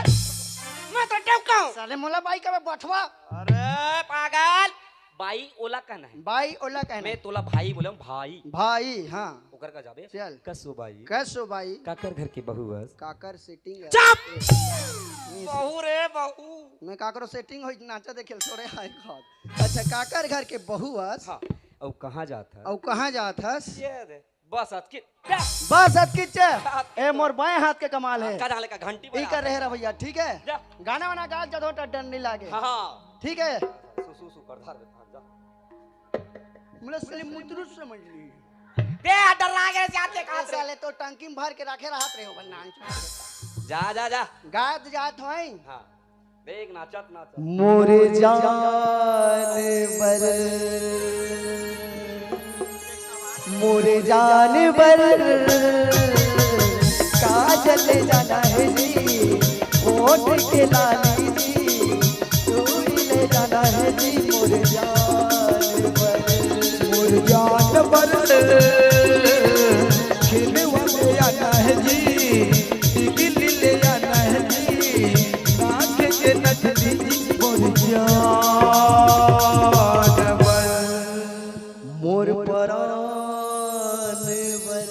मैं तो डौका हूं। साले मोला बाई कबे बठवा। अरे पागल! बाई ओला कहना है। बाई ओला कहना मैं है। तोला भाई बोले हूं, भाई। भाई, हाँ। ओकर का जाबे? चल। कसो बाई। कसो बाई। काकर घर के बहू अस? काकर setting है। चुप! ए, बहू रे, बहू। मैं काकरो setting होई नाचा देखेल तोरे हाय खात। अच्छा, काकर घर के बहू अस? हाँ। अउ कहाँ जात हस? अउ कहाँ जात हस? ये दे। बस अतकी। जा। बस अतकी चे। अतकी ए, तो। मोर बाएं हाथ के कमाल है। का जाने का घंटी ई बजा। कर रहे रहा भैया, ठीक है? जा। गाना वाना गा, जदों टा डर नहीं लागे। हाँ, हाँ। ठीक है? सु, सु, सु, कर धार बे, जा। मुला साले मुतरू समझ ली। बे, डर लागे रे, जाते ए, कहाँ से? साले तो टंकी में भर के रखे रहत रहे हो, बन्ना। जा, जा, जा। गात जात होई। हाँ। देख, नाचत, नाचत। मोर जान बर, मोर जान बर, काजल जाना है जी, होठ के लाली जी, चूड़ी ले जाना है जी, मोर जान बर। मोर जान बर, खिलवा ले आना है जी, टिकली ले आना है जी, नाक के नथनी मोर जान बर, मोर परान बर।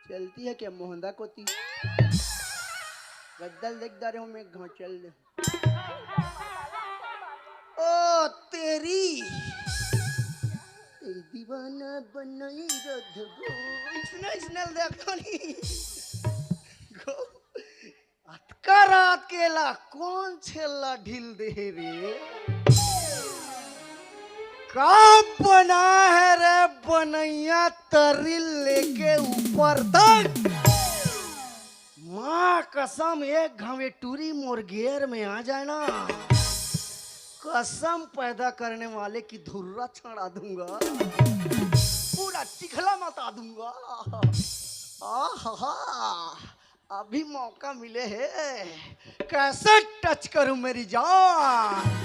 चलती है क्या मोहंदा कोती? गद्दल देख डारे हूँ मैं, घां चल दे। ओ तेरी, ए दीवाना बनाई रधबो। इसने, इसने देखो नहीं। गो, अतका रात के ला कौन छेला ढील दे रे? का बना है रे बनैया तरी लेके ऊपर तक? माँ कसम, एक घावे टूरी मोर गेर में आ जाए ना, कसम पैदा करने वाले की धुर्रा छड़ा दूंगा, पूरा चिखला मता दूंगा। आहा, अभी मौका मिले है, कैसे टच करूं मेरी जान।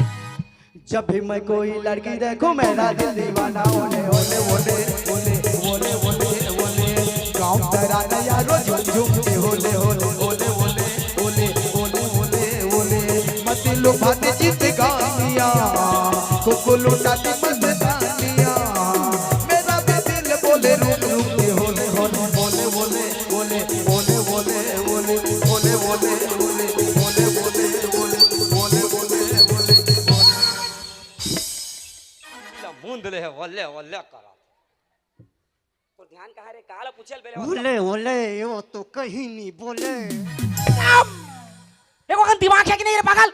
जब भी मैं कोई लड़की देखूं, मेरा दिल दीवाना होने, होने, होने, होने, होने, होने, होने। गाँव तराना यारो झूम झूम के होले, होले, होले, होले। मत लो भात जीत गानिया, कुकुलू डाली मस्तानिया। मेरा भी दिल बोले रूम रूम के होले, होले, होले, होले। ला मूंद ले है, वल्ले, वल्ले करा। तो ध्यान कहाँ रे? काला पूछल बेले, वल्ले। ओले, ओले, वो तो कहीं नहीं बोले। अब देखो, कन दिमाग है कि नहीं रे पागल?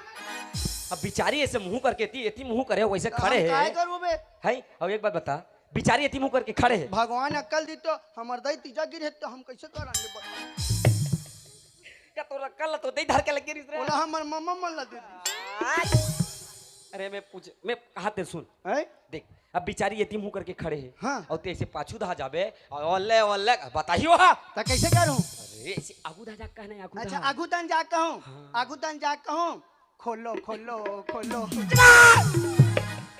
अब बिचारी ऐसे मुंह करके एती, एती मुंह करे, वैसे खड़े हम है। काय करूं बे? है, अब एक बात बता, बिचारी एती मुंह करके खड़े है। भगवान अक्कल दी तो हमर दाई तीजा गिर है तो हम कैसे करांगे बता? का तोर अक्कल तो दे धर के लगे रिस रे। ओला हमर मम्मा मन ला दे दी। आज। अरे मैं पूछ, मैं कहा ते सुन। हैं? देख, अब बिचारी एती मुंह करके खड़े है। हाँ। और ते ऐसे पाछू धा जाबे, और ओले, ओले, बताइयो हा। त कैसे करूं? अरे, ऐसे आगू धा जा कहना है, आगू अच्छा, धा। आगू तन जा कहूं? हाँ। आगू तन जा कहूं? खोलो, खोलो, खोलो।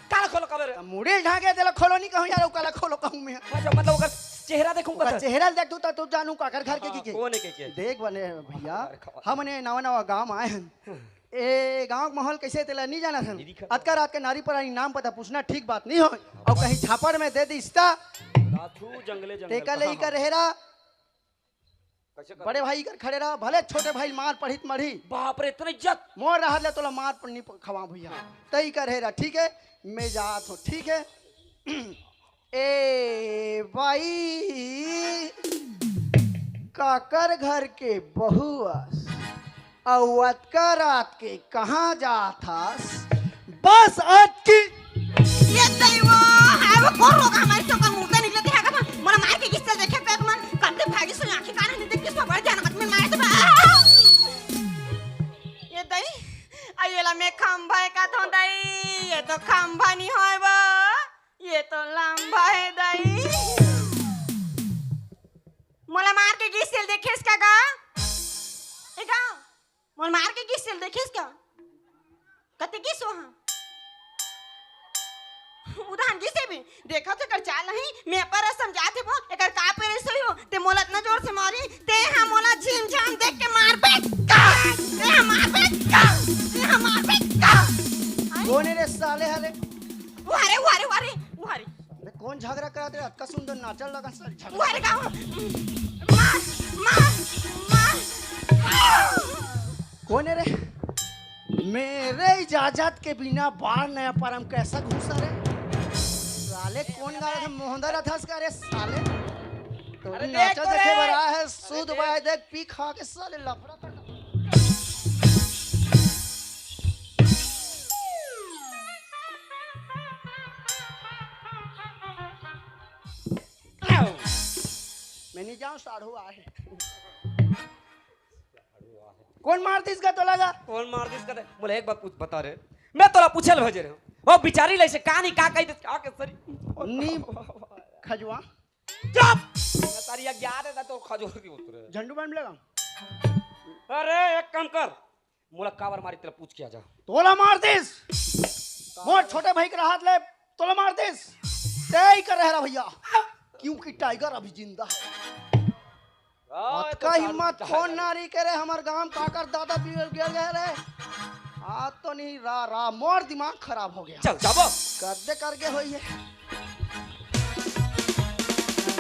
काला खोलो कबे रे? त मुड़ी ढांगे देला खोलो नहीं कहूं यार, काला खोलो कहूं मैं। अच्छा, मतलब ओकर चेहरा देखूं ओकर कथर? चेहरा देख तू त तू जानू काकर घर के हाँ, की के। कौन है के के? देख बने भैया, अरे खबर। हमने नवा नवा गांव आए हैं। ए गांव के माहौल कइसे तेला नहीं जाना हन। अतका रात के नारी परानी नाम पता पूछना ठीक बात नहीं हो। अउ कहीं झापड़ में दे दिस ता। रातू जंगले जंगल तेकर ले कहाँ इकर हो? हेरा। कैसे कर बड़े भाई इकर खड़े रहा, भले छोटे भाई मार पढ़ित मढ़ी। बाप रे, इतना इज्जत। मोर रहत ले तोला मार पढ़नी खवा भैया। तई कर हेरा, ठीक है, मैं जात हूँ, ठीक है। ए भाई, काकर घर के बहू अस, अउ अतका रात के कहाँ जात हस? बस अतकी। ये दैव, हाय वो कोन रोग हमारे चौका मुर्दा निकलते हैं का? मोला मार के किस तरह देखे पेट मन, कब भागी सो आंखें कान नहीं देख किस पर बढ़ जाना मत में मारे तो बा। ये दई, आ ये ला मैं खंभा का थो दई, ये तो खंभा नहीं होय बा, ये तो लंबा है दई। मोला मार के गिस तेल देखेस का गा? ए गा, मोला मार के गिस तेल देखेस का? कते गिस वहाँ? उदाहरण गिस भी। देखा तो कर चाल नहीं, मैं पर समझाते वो, एकर का पेरे सोई हो, ते मोला इतना जोर से मारी, ते हम मोला झीम झाम देख के मार बे का? ते हम मार बे का? ते हम मार बे का? कोन हे रे साले हले? वारे, वारे, वारे, वारे। अरे कोन झगड़ा करत रे? अतका सुंदर नाचल लगा सर झगड़ा। वारे गाँव। मार, मार, मार। कोन हे रे? मेरे इजाजत के बिना बार नया परम कैसा घुसा रे? साले कोन गाँव के मोहंदा रथस का रे साले? तो अरे देख नाचा तो देखे रे। बड़ा है, अरे सूद देख। बाय देख, पी खा के साले लफड़ा कर। मैं नहीं जाऊँ, साढ़ू आहे। कोन मार दिस गा तोला गा? कोन मार दिस गा? मोला एक बात पूछ, बता रे। मैं तोला पूछे ल भेजे रहे हूँ। वो बिचारी ले से कहानी का कही दिस, का के सरी? नी खजवा। चुप! मैं तारी अज्ञान है तो खजूर की उतरे। झंडू बम लगा। अरे एक काम कर, मोला काबर मारी तेला पूछ के आ जा। तोला मार दिस। मोर छोटे भाई के रहत ले तोला मार दिस। तेई कर रहा भैया। क्योंकि टाइगर अभी जिंदा है। हाँ, अतका तो हिम्मत सारू कौन नारी के रे? हमर गांव काकर दादा बिगड़ गए रे। आज तो नहीं रा, रा, मोर दिमाग खराब हो गया। चल, जाबो। कद्दे करके होई है।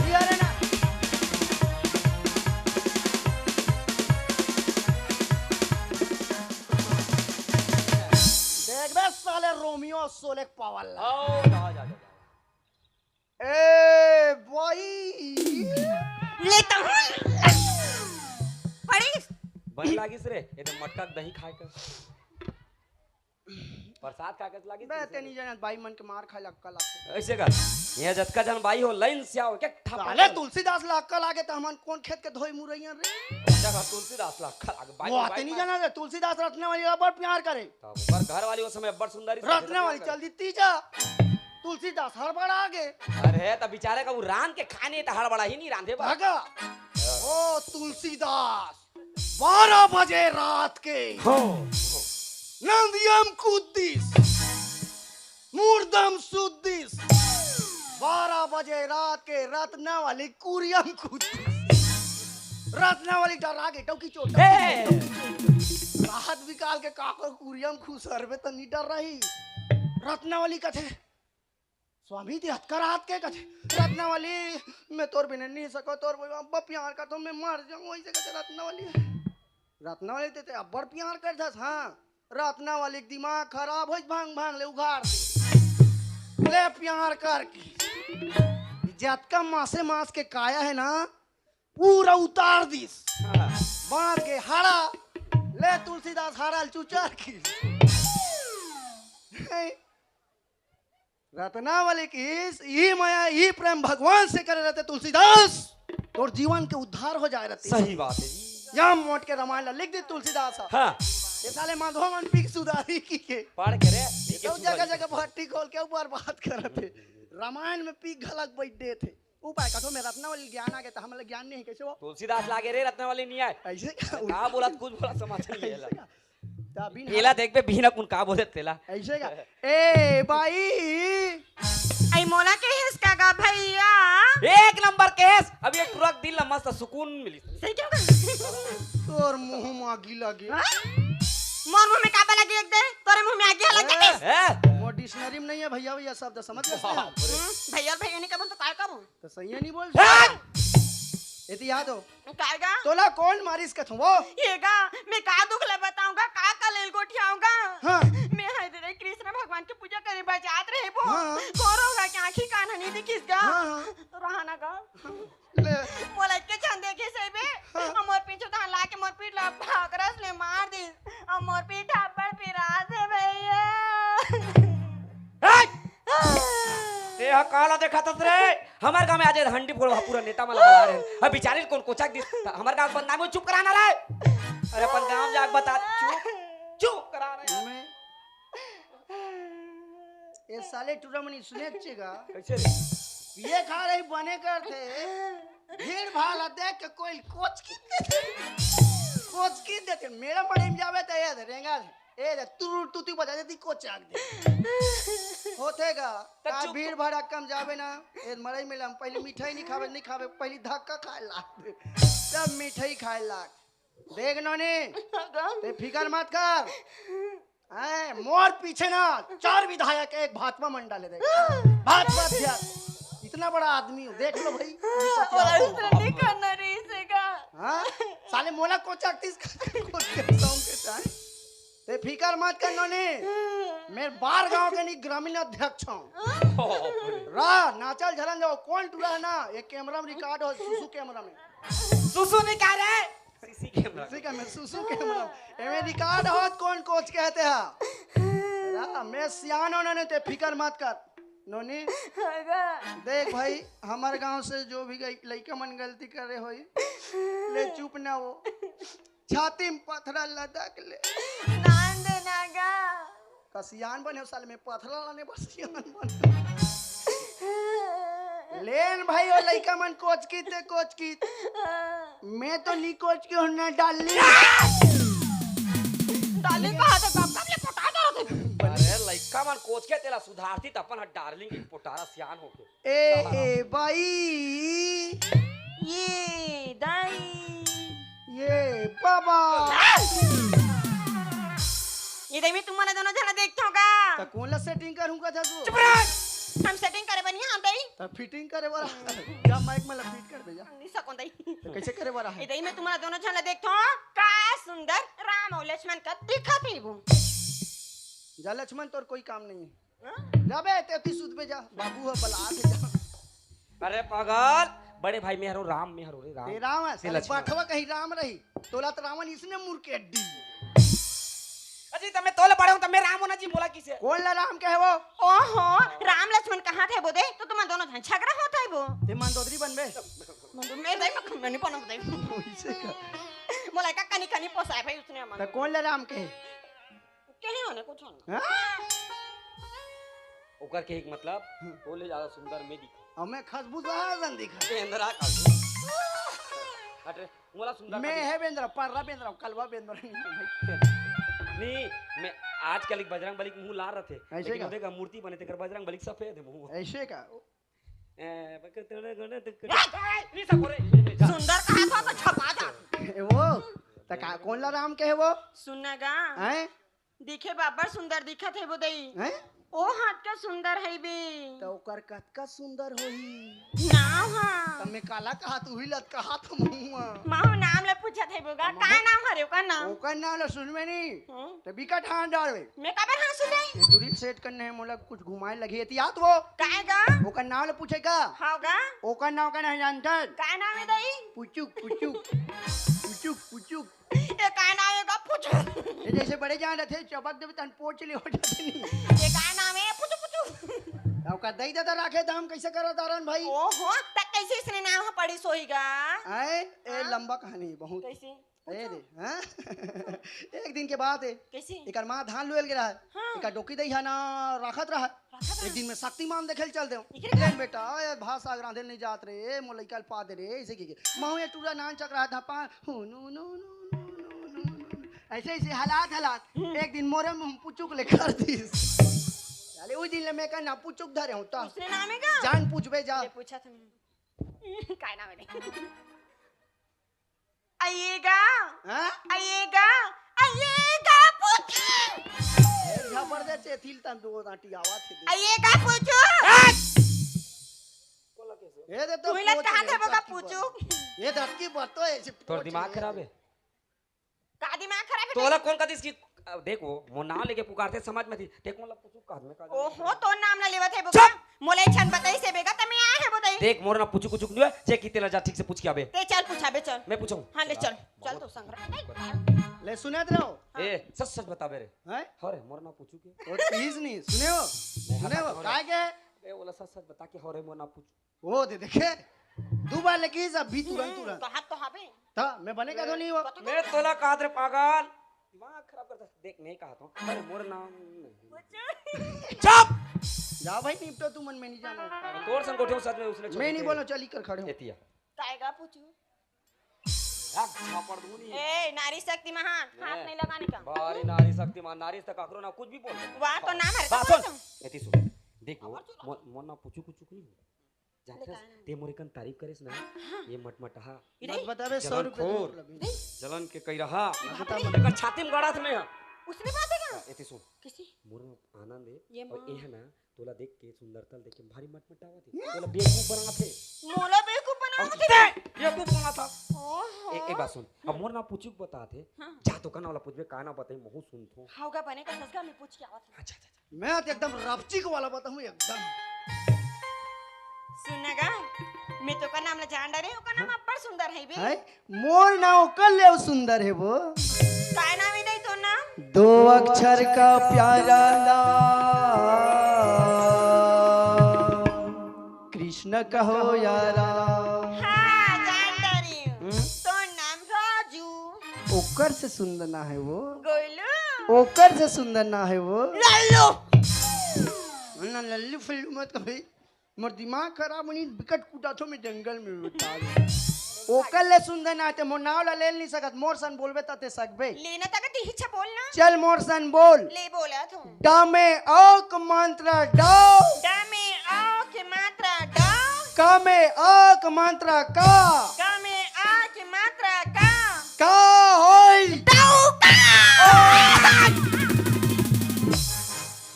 ये रे ना। देख बे साले रोमियो सोले पावल। आओ, जा, जा, जा, जा। ए भाई। लेता हूँ। पड़ी। बने लागिस रे, ये तो मटका के दही खाए कर। प्रसाद खा के लागिस बे, रे। ते नहीं जानत, बाई मन के मार खाए ला अक्कल आथे। ऐसे कर, ये जतका जन बाई हो, लाइन से आओ, एक ठप साले कर। तुलसीदास ला अक्कल आगे, त हमन कोन खेत के धोई मुरैया रे? अच्छा, तुलसीदास ला अक्कल आगे, बाई, वो बाई आते नहीं मार। जाना रे, तुलसीदास रत्नावली ला बड़ प्यार करे। तब ओकर घर वाली वो समय बड़ सुंदरी रत्नावली चल दी तीजा। तुलसीदास हड़बड़ा गे। अरे, त बेचारे का वो रांध के खाने त हड़बड़ा ही नहीं रांधे बा। भगा। ओ तुलसीदास, बारह बजे रात के हाँ। नंदियम कूदिस, मुर्दम सुद्दिस, बारह बजे रात के रत्नावली कुरियम कूदिस। रत्नावली डरा गे, टौकी चोट, टौकी ए! चोट, टौकी चोट। राहत बिकाल के काकर कुरियम खुसरबे त नी डर रही। रत्नावली कथे, स्वामी ते अतका रात के कथे, रत्नावली, मैं तोर बिना नहीं सको, तोर अब्बड़ प्यार करथों, मैं मर जाऊं, ऐसे कथे रत्नावली। रत्नावली ते, ते अब्बड़ प्यार करथस, हाँ। रत्नावली के दिमाग खराब होइस, भांग भांग ले उघार दे। ले प्यार करके जतका मासे मास के काया है ना, पूरा उतार दिस। हाँ। बांस के हाड़ा, ले तुलसीदास हाड़ा ल चुचार किस। रत्नावली किस, ई मया, ई प्रेम भगवान से करे रहते तुलसीदास, तोर जीवन के उद्धार हो जाए रहते। सही बात है जी। या मोट के रामायण ला लिख दे तुलसीदास ह। हाँ। ये साले माधो मन पीक सुधारी की के। पढ़ के रे, पीक के तो जगह सुधारी। जगह भट्टी खोल के ऊपर बात करत हे। रामायण में पीक घलक बैठ देत हे। उपाय कथो में रत्नावली ज्ञान आ गया, तो हमला ज्ञान नहीं है, कैसे वो? तुलसीदास लागे रे, रत्नावली नहीं आए। ऐसे का? कहा बोला, कुछ बोला, समझ नहीं ऐसे आला। का? तो अभी ना एला देख बे, बिहना कुन का बोले तेला। ऐसे का? ए, बाई। आई मोला केहेस का गा भैया? एक नंबर केहेस। अभी एक टुरक दिल ला मस्त सुकून मिली। सही क्यों? तोर मुंह मागी लगे। हाँ? मोर मुंह में का लगे एक दे, तोरे मुंह में आगी लग जाते। ए, ए, मोर डिक्शनरी में नहीं है भैया, भैया शब्द समझ गए? बाप रे। हम्म, भैया और भैया नहीं कबूल तो काय करूं? तो सही है, नहीं बोल। ए! एती याद हो? काय गा? तोला कौन मारिस कथों वो? ये गा, मैं का दुख ले बताऊंगा, का कलेल गोठियाऊंगा? हाँ। मैं हर दिन कृष्ण भगवान की पूजा करे बर जात रहे वो। हाँ। गोरो गा के आंखी कान नहीं दिखिस गा। हाँ, हाँ। तो रहा ना गा। ले। मोला इतके छन देखे से बे, हाँ। अउ मोर पीछू धान ला के मोर पीठ ला भागरस ले मार दिस, अउ मोर पीठ अब्बड़ पिरात हे भैया। ए! तेहा काला देखत हस रे? हमर गांव में आज हंडी फोड़ पूरा नेता मन ला बला रहे हैं। अब बिचारी कोन कोचक दिस, त हमर गांव बदनामी चुप कराना रे। अरे अपन गांव जाके बता, चुप, चुप करा रहे हैं। मैं, ये साले टूरा मन इसने अच्छे का। कैसे रे? ये खा रही बने करते। भीड़ भाड़ देख के कोई कोचकी देते। कोचकी देते। मेरा मड़ई में जावे त ये दे, रेंगा दे। ए दे, तुरु तुतु बजा देती, कोचाक दे। होथे गा, त का चुप। भीड़ भाड़ कम जावे ना, ए मड़ई में हम पहले मिठाई नहीं खावे, नहीं खावे, पहले धक्का खाए लाग। तब मिठाई खाए लाग। देख नोनी, ते फिकर मत कर। हैं, मोर पीछे ना चार विधायक एक भाजपा मंडल हे, देख। भाजपा अध्यक्ष, इतना बड़ा आदमी हूँ, देख लो भाई। मोला दूसरा नहीं करना रे इसे का। हाँ? साले मोला कोचक तीस कोच के सॉन्ग के टाइम। ते फिकर मत कर नोनी, मैं बार गांव के नहीं ग्रामीण अध्यक्ष हूँ। रा, नाचल झरन जाओ, कौन टूरा है ना, ये कैमरा में रिकॉर्ड हो, सुसु कैमरा में। सुसु नहीं कह रहे। CC camera. सीसी कैमरा, सुसु कैमरा। एमे रिकॉर्ड होत कौन कोच कहते हैं? रा, मैं सियान हूं नोनी, ते फिकर मत कर। नोनी, हाँ गा। देख भाई, हमर गांव से जो भी गई, लइका मन गलती करे होई, ले चुप ना हो। छाती में पथरा लदक ले। नान दे ना गा। का सियान बने हो साले में पथरा लाने बर सियान बने। लेन भाई, ओ लइका मन कोचकी ते कोचकी। मैं तो नहीं कोचकी हूं ना डार्लिंग। डार्लिंग कहा तो कब कब ले पटा दो थे। अरे लइका मन कोचके तेला सुधारती त अपन ह डार्लिंग की पोटारा सियान हो के। ए, ए, बाई। ये, दाई। ये, बाबा। ये दाई, मैं तुमन दोनों झन देखथों का। त कौन ला सेटिंग करूंगा था तू? चुप रह। हम सेटिंग करे बनी हम दाई। त फिटिंग करे वाला। जा माइक में ला फिट कर दे जा। नहीं सकूं दाई। त कैसे करे वाला ये है? दाई, मैं तुमन दोनों झन देखथों। का सुंदर राम और लक्ष्मण का दिखत हे वो। जा लक्ष्मण, तोर कोई काम नहीं है। हाँ? जाबे, ते अति सुत पे जा, बाबू ह बला के जा। अरे पागल, बड़े भाई मैं हरो राम, मैं हरो रे राम। ते राम है, ते साले लक्ष्मण। बाठवा कहीं राम रही, तोला त रावण इसने मुड़ के अड्डी। अजी, त मैं तोले बड़े हूँ, त मैं राम होना जी, मोला किसे? कौन ला राम कहे वो? ओहो, राम लक्ष्मण कहाँ थे वो दे? तो तुम दोनों झन झगड़ा होता है वो। ते मंदोदरी बनबे। मंदो-, मैं दाई, मैं, मैं नहीं बनूं दाई। वैसे का? मोला का कनी कनी पोसाए भाई उसने मन। त कौन ला राम कहे? कहे होने कुछ होने। हाँ? ओकर के एक मतलब, हम्म। वो ले ज्यादा सुंदर मैं दिखा। और मैं खसबूसा जन दिखा। बेंदरा का। हट रे, मोला सुंदर मैं का है बेंदरा, पर्रा बेंदरा, कलवा बेंदरा नहीं है भाई। नहीं, मैं आजकल एक बजरंग बली के मुंह लाल रथे। ऐसे लेकिन का? ओदे का मूर्ति बने तेकर बजरंग बली सफेद है मुंह। ऐसे का? ए, बकर तेरे गोने ते ए, ए, नहीं सब बोले। सुंदर कहा था तो छपा जा। ए, वो, त का, कौन ला राम कहे वो? सुनना गा। हैं? दिखे बाबर सुंदर दिखत हे वो दई। हैं? ओ हाथ का सुंदर है बे। त ओकर कतका सुंदर होही? नाम हा। त मैं काला कहा, तू ही लत कहा त मुआ। माहू नाम ले पूछत हे वो गा। का नाम हरे ओकर नाम? ओकर नाम ले सुन में नहीं। हम्म। त बिकट हाथ डाल बे। मैं काबर हाथ सुन ये दूरी सेट करने है, मोला कुछ घुमाए लगी है, याद वो? काय गा? ओकर नाम ले पूछे का? हाँ गा। ओकर नाम का नहीं जानता? काय नाम है दई? पुचुक, पुचुक। पुचुक, पुचुक। ये काय नाम है गा? पुचुक। ये जैसे बड़े जान रहे थे, चपक देवे तन पोच ले हो जाते नहीं। ये काय नाम है? पुचुक, पुचुक। ओकर दई दादा राखे दाम कैसे करा दारन भाई? ओहो, त कैसे इसने नाम पड़ी सोई गा? आए, ए हाँ? लंबा कहानी बहुत। कैसे? ए रे, हाँ? एक दिन के बात है। कैसे? एकर माँ धान लुएल गे रहा है। हाँ। एकर डोकी दई है ना, राखत रहा है। राखत रहा। एक दिन में शक्तिमान देखे ल चल दे। इकरे लेन घर? बेटा, ए भात साग रांधे ल नहीं जात रे, ए मोर लइका ल पा दे रे, ऐसे की के। माँ ये टूरा नान चक रहा था, पा, हु, नु, नु, नु। ऐसे, ऐसे हालात, हालात। हम्म। एक दिन मोरे मुंह पुचुक ले कर दीस। साले, उस दिन ले मैं का ना पुचुक धरे हूँ, त। उसने नाम है का? जान पूछबे जा। ले पूछा था मैं। काय नाम है? आइएगा, हाँ? आइएगा, आइएगा, ए, झापड़ दे चेथिल तन दो दांटी आवा थे दे। आ, ये का पूछू? ए दे तो तुही ला पूछ कहा ले, थे वो का सब की पूछू? बोल। ये धरती बतो ऐसे तोर पूछ दिमाग ले। खराब है। का दिमाग खराब है तोला तेरा? कौन कदिस की, अब देख वो मोर नाम लेके पुकारथे समझ में थी। देख मोला पूछू का में का ओहो, तो नाम ना लेवत है बुका। चुप! मोला ई छन बताई से बेगा, त मैं आए है बताई। देख मोर ना पूछू कुछ नहीं है, जे की तेला जा ठीक से पूछ के आबे। ते चल पूछाबे चल। मैं पूछूं? हाँ, ले चल। चल तो संग रह। ले सुनत रहो। हाँ। ए, सच सच बताबे रे। हैं? हो रे, मोर ना पूछू के? और प्लीज नहीं, सुने हो? नहीं, सुने हो? हटा, हो रे। काय के? ए, ओला सच सच बता के हो रे, मोर ना पूछू। ओ दे देखे, दू बार लेके सब भी तुरंत हम्म, तुरंत। कहा तो हबे। था, मैं बने का तो नहीं हुआ। कतो मैं तोला कहत रे पागल, दिमाग खराब करता। देख, नहीं कहा तो, अरे मोर नाम नहीं। चुप! जा भाई, निपटो तू, मन में नहीं जाना। तोर संग गोठे सच में उसने मैं नहीं बोलो, चल कर खड़े हो। एतिया। टाइगर पूछू। यार, झापड़ दूं नहीं। ए, नारी शक्ति महान, हाथ ए, नहीं लगाने का। बारी नारी शक्तिमान, नारी से काकरो ना कुछ भी बोल। वाह, तो नाम हरे बात तो सुन। बोल। एती सुन। देख वो, अमर चूल्हा। मो-, मोर ना पूछू कुछ नहीं। जानथस, ले का? ते मोर एकन तारीफ करेस ना, हाँ। ये मटमटहा। इरे? मत बताबे, सौ रुपये जलन खोर। मतलब। इरे? जलन के कई रहा। ये बाप रे। एकर छाती में गड़ा था मैं। उसने बात है का? एती सुन। किसी? मोर ना आनंद है। ये और माँ। ये है ना, तोला देख के सुंदरता ल देख के भारी मटमटावत हे। तोला बेवकूफ बनात हे। मोला बेवकूफ बनावत हे? बेवकूफ बनात हे। ओहो। ए, एक बात सुन, अब मोर ना पूछू के बतात हे। हाँ। जा तो कना वाला पूछबे, का ना बताई, महू सुनथो। हाव गा बने का ससुरा में पूछ के आवत हे। अच्छा, अच्छा, अच्छा। मैं तो एकदम रपचिक वाला बताऊं एकदम। सुन ना गा, मैं तो का नाम ला जान डरे, ओकर नाम हाँ। अब्बड़ सुंदर है बे। है? मोर नाव ओकर ले सुंदर हे वो। काय नाम हे दई तोर नाम? दो अक्षर का प्यारा नाम, कृष्ण कहो यारा। हाँ, जान डरे हूँ। हम्म? तोर नाम राजू। ओकर से सुंदर ना हे वो। गोलू। ओकर से सुंदर ना हे वो। लल्लू। ना लल्लू फल्लू मत कही। मोर दिमाग खराब होनी, बिकट कूटा थो मैं जंगल में बता दे। ओकर ले सुंदर ना ते मोर नाव ला ले नहीं सकत, मोर सन बोलबे त ते सकबे। लेना तक ती हिच्छा बोलना। चल मोर सन बोल। ले बोला थो। ड में औक मंत्र डौ। ड में औक मंत्र डौ। क में औक मंत्र का। क में औक मंत्र का। का होई? डौका।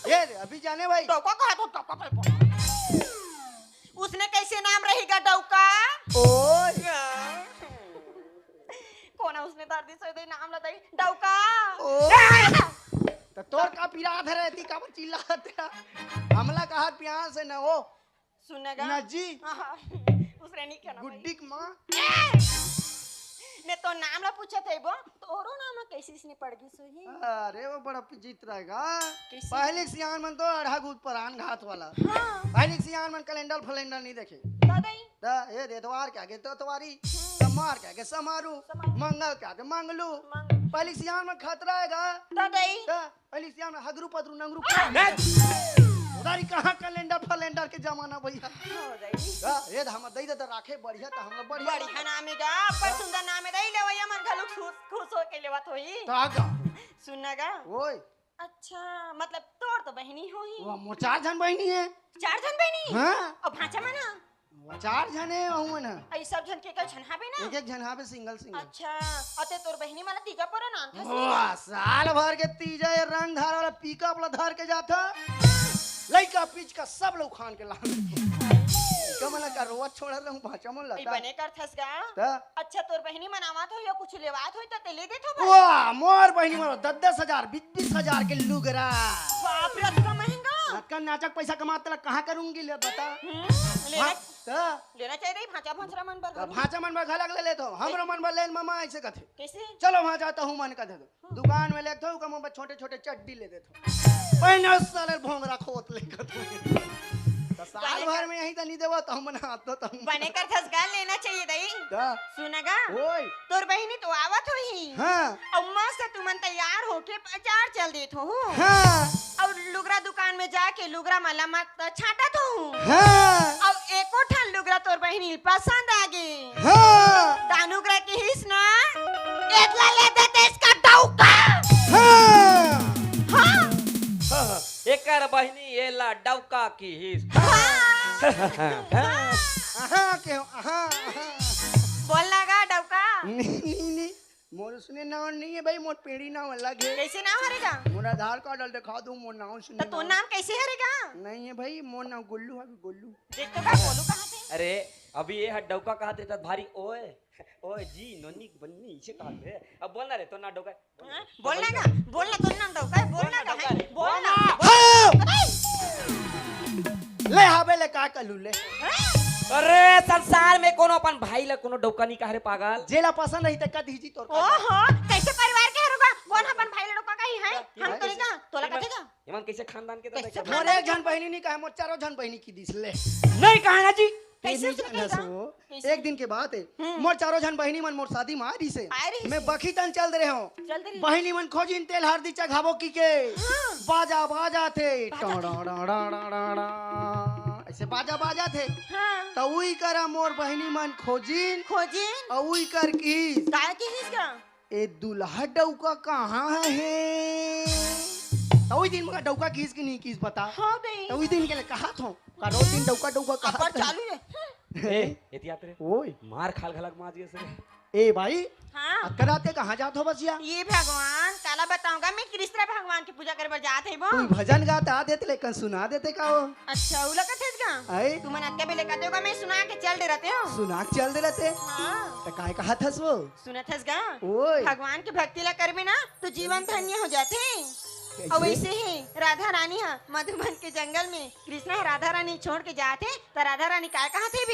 ए रे, अभी जाने भाई। डौका कहा तो डौका पे बोला। उसने कैसे नाम रहेगा डौका? ओए। कोना उसने धर दी सोई दे नाम ला दई डौका। ओ। त तोर का पीरा धरे ती का चिल्लात हे? हमला कहा प्यार से न हो। सुनेगा? ना जी। हाँ, उसने नहीं कहना भाई। गुड्डी के माँ। ए! मैं तो नाम ला पूछत हे वो, तोरो नाम कैसे इसने पड़ गई सोई? अरे वो बड़ा विचित्र रहेगा। कैसे? पहले सियान मन तो अढ़ा गुद परान घात वाला। हाँ। पहले सियान मन कैलेंडर फैलेंडर नहीं देखे। दादा ही। दा, ये दे एतवार के आगे तो एतवारी, हम्म। सोमवार के आगे समारू, समारू। मंगल के आगे मंगलू। मंगल। पहले सियान मन खतरा हेगा। दादा ही। दा, पहले सियान में हगरू पदरू नंगरू। आ! उधारी कहाँ कैलेंडर फैलेंडर के जमाना भैया। हो जाई। दा, ये दा, हमर दई दे राखे बढ़िया त हमला बढ़िया बढ़िया लगे। नाम हे गा, पर हाँ। सुंदर नाम हे दई, लेवैया मन घलो खुश, खुश होके लेवत होई। त आ गा। सुन ना गा। ओए। अच्छा, मतलब तोर तो बहिनी होही। वो मोर चार झन बहिनी हे। चार झन बहिनी? हाँ। अउ भांचा मन ना? वो चार झन हे, वहू मन ह। अई सब झन के एक झन हाबे ना? एक एक झन हाबे, सिंगल सिंगल। अच्छा, अते तोर बहिनी मन ला तीजा पर ना आनथस? वाह, साल भर के तीजा ये रंग धार वाला पिकअप ला धर के जाथा। लइका पिचका सब ला उखान के लान। लइका मन ला का रोवत छोड़त रहूं, भांचा मन ला ई का? बने करथस गा? त? अच्छा, तोर बहिनी मन आवत हो या कुछ लेवात हो त ते ले देथो बा? वाह, मोर बहिनी मन दस दस हजार, बीस बीस हजार के लुगरा। बाप रे, अतका महंगा? अतका नाचक पैसा कमात ला कहाँ करूंगी ले बता? हम्म, लेना हाँ, त? लेना चाहिए रही भांचा भोंसरा मन बर त घलो। भांचा मन बर घलक ले लेथो, हमरो मन बर लेन मामा ऐसे कथे। कैसे? चलो वहां जाता हूँ मन कथे तो। दुकान में लेथो, ओकर मन बर छोटे-छोटे चड्डी ले देथो। पहने साले भोंगरा खोत ले कथे। त साल बने भर कर में यही त नहीं देवा त हम बना तो तुम। बने करथस गा लेना चाहिए दई। त? सुन गा। ओए। तोर बहिनी तो आवत होही। हाँ। अउ मस्त तुमन तैयार होके बाजार चल देत हो। हाँ। अउ लुगरा दुकान में जाके लुगरा मन ला मत छांटत हो। हाँ। अउ एको ठन लुगरा तोर बहिनी पसंद आ गे। हाँ। त अनुग्रह किहिस ना, एतला ले देते इसका डौका। हाँ। हाँ। हाँ, हाँ। एकर बहिनी एला डौका किहिस। हाँ। हाँ। अहाँ के हो, अहाँ, अहाँ। बोल ना गा डौका। नी, नी, नी। मोर उसने नाम नहीं है भाई, मोर पीढ़ी नाम अलग है। कैसे नाम हरे गा? मोर आधार कार्ड ल दिखा दूं, मोर नाम उसने तो तोर नाम कैसे हरे गा? नहीं है भाई, मोर नाम गोल्लू है, गोल्लू। देख तो का बोलू कहाँ थे? अरे, अभी ये हर डौका कहा देता भारी। ओए, ओए जी, नोनी बन्नी इसे कहा थे। अब बोलना रे, तो ना डौका। हाँ? बोलना का, बोलना, तोर नाम डौका है, बोलना का है, बोलना। हाँ! ले हाबे ले का कलू ले। अरे, संसार में कोनो अपन भाई ला कोनो डौका नहीं कहा रे पागल। जेला पसंद रही त कद हिजी तोर का। ओहो, कैसे परिवार के हरे गा? कौन अपन भाई ला डौका कही है? हम तो नहीं कहा, तोला कथे का? एमन कैसे खानदान के तो कैसे देखा। मोर एक झन बहिनी नहीं कहे, मोर चारों झन बहिनी की दिस ले। नहीं कहा ना जी। कैसे नहीं उसने जानस कहा? वो। कैसे? एक दिन के बात है, हम्म। मोर चारों झन बहिनी मन मोर शादी में आ रही से। आ रही मैं से। बखी तन चल दे रहे हूँ। चल दे रही। बहिनी मन खोजिन तेल हरदी चघाबो की के। हाँ। बाजा बाजा थे। बाजा थे। टड़ड़ड़ड़ड़ड़ा। ऐसे बाजा बाजा थे। हाँ। त उई करा मोर बहिनी मन खोजिन। खोजिन। अउ उई कर की। काय किहिस का? ए दुल्हा डौका कहाँ है? त उई दिन मोला डौका किस की नहीं किस बता। हाँ बे। त उई दिन के ले कहा थो। का रोज दिन डौका डौका कहा अपर था। चालू है। ए, एतियात रे। ओए। मार खाल घलक मार गए से। ए भाई। हाँ। अतका रात के कहाँ जात हो बसिया? ये भगवान, काला बताऊंगा मैं, कृष्ण भगवान की पूजा करे बर जात है वो। कोई भजन गाता देते लेकिन सुना देते का हो? अच्छा, उला कथेस का? आए? तुमन अतका बेले कहते हो का, मैं सुना के चल दे रहते हो। सुना के चल दे रहते। हाँ। त काय कहा थस वो? सुनत हस गा? ओए। भगवान के भक्ति ला करबे ना तो जीवन धन्य हो जाथे। कैसे? अउ वैसे ही राधा रानी हा मधुबन के जंगल में कृष्ण हा राधा रानी छोड़ के जाथे त राधा रानी काय कहा थे बे?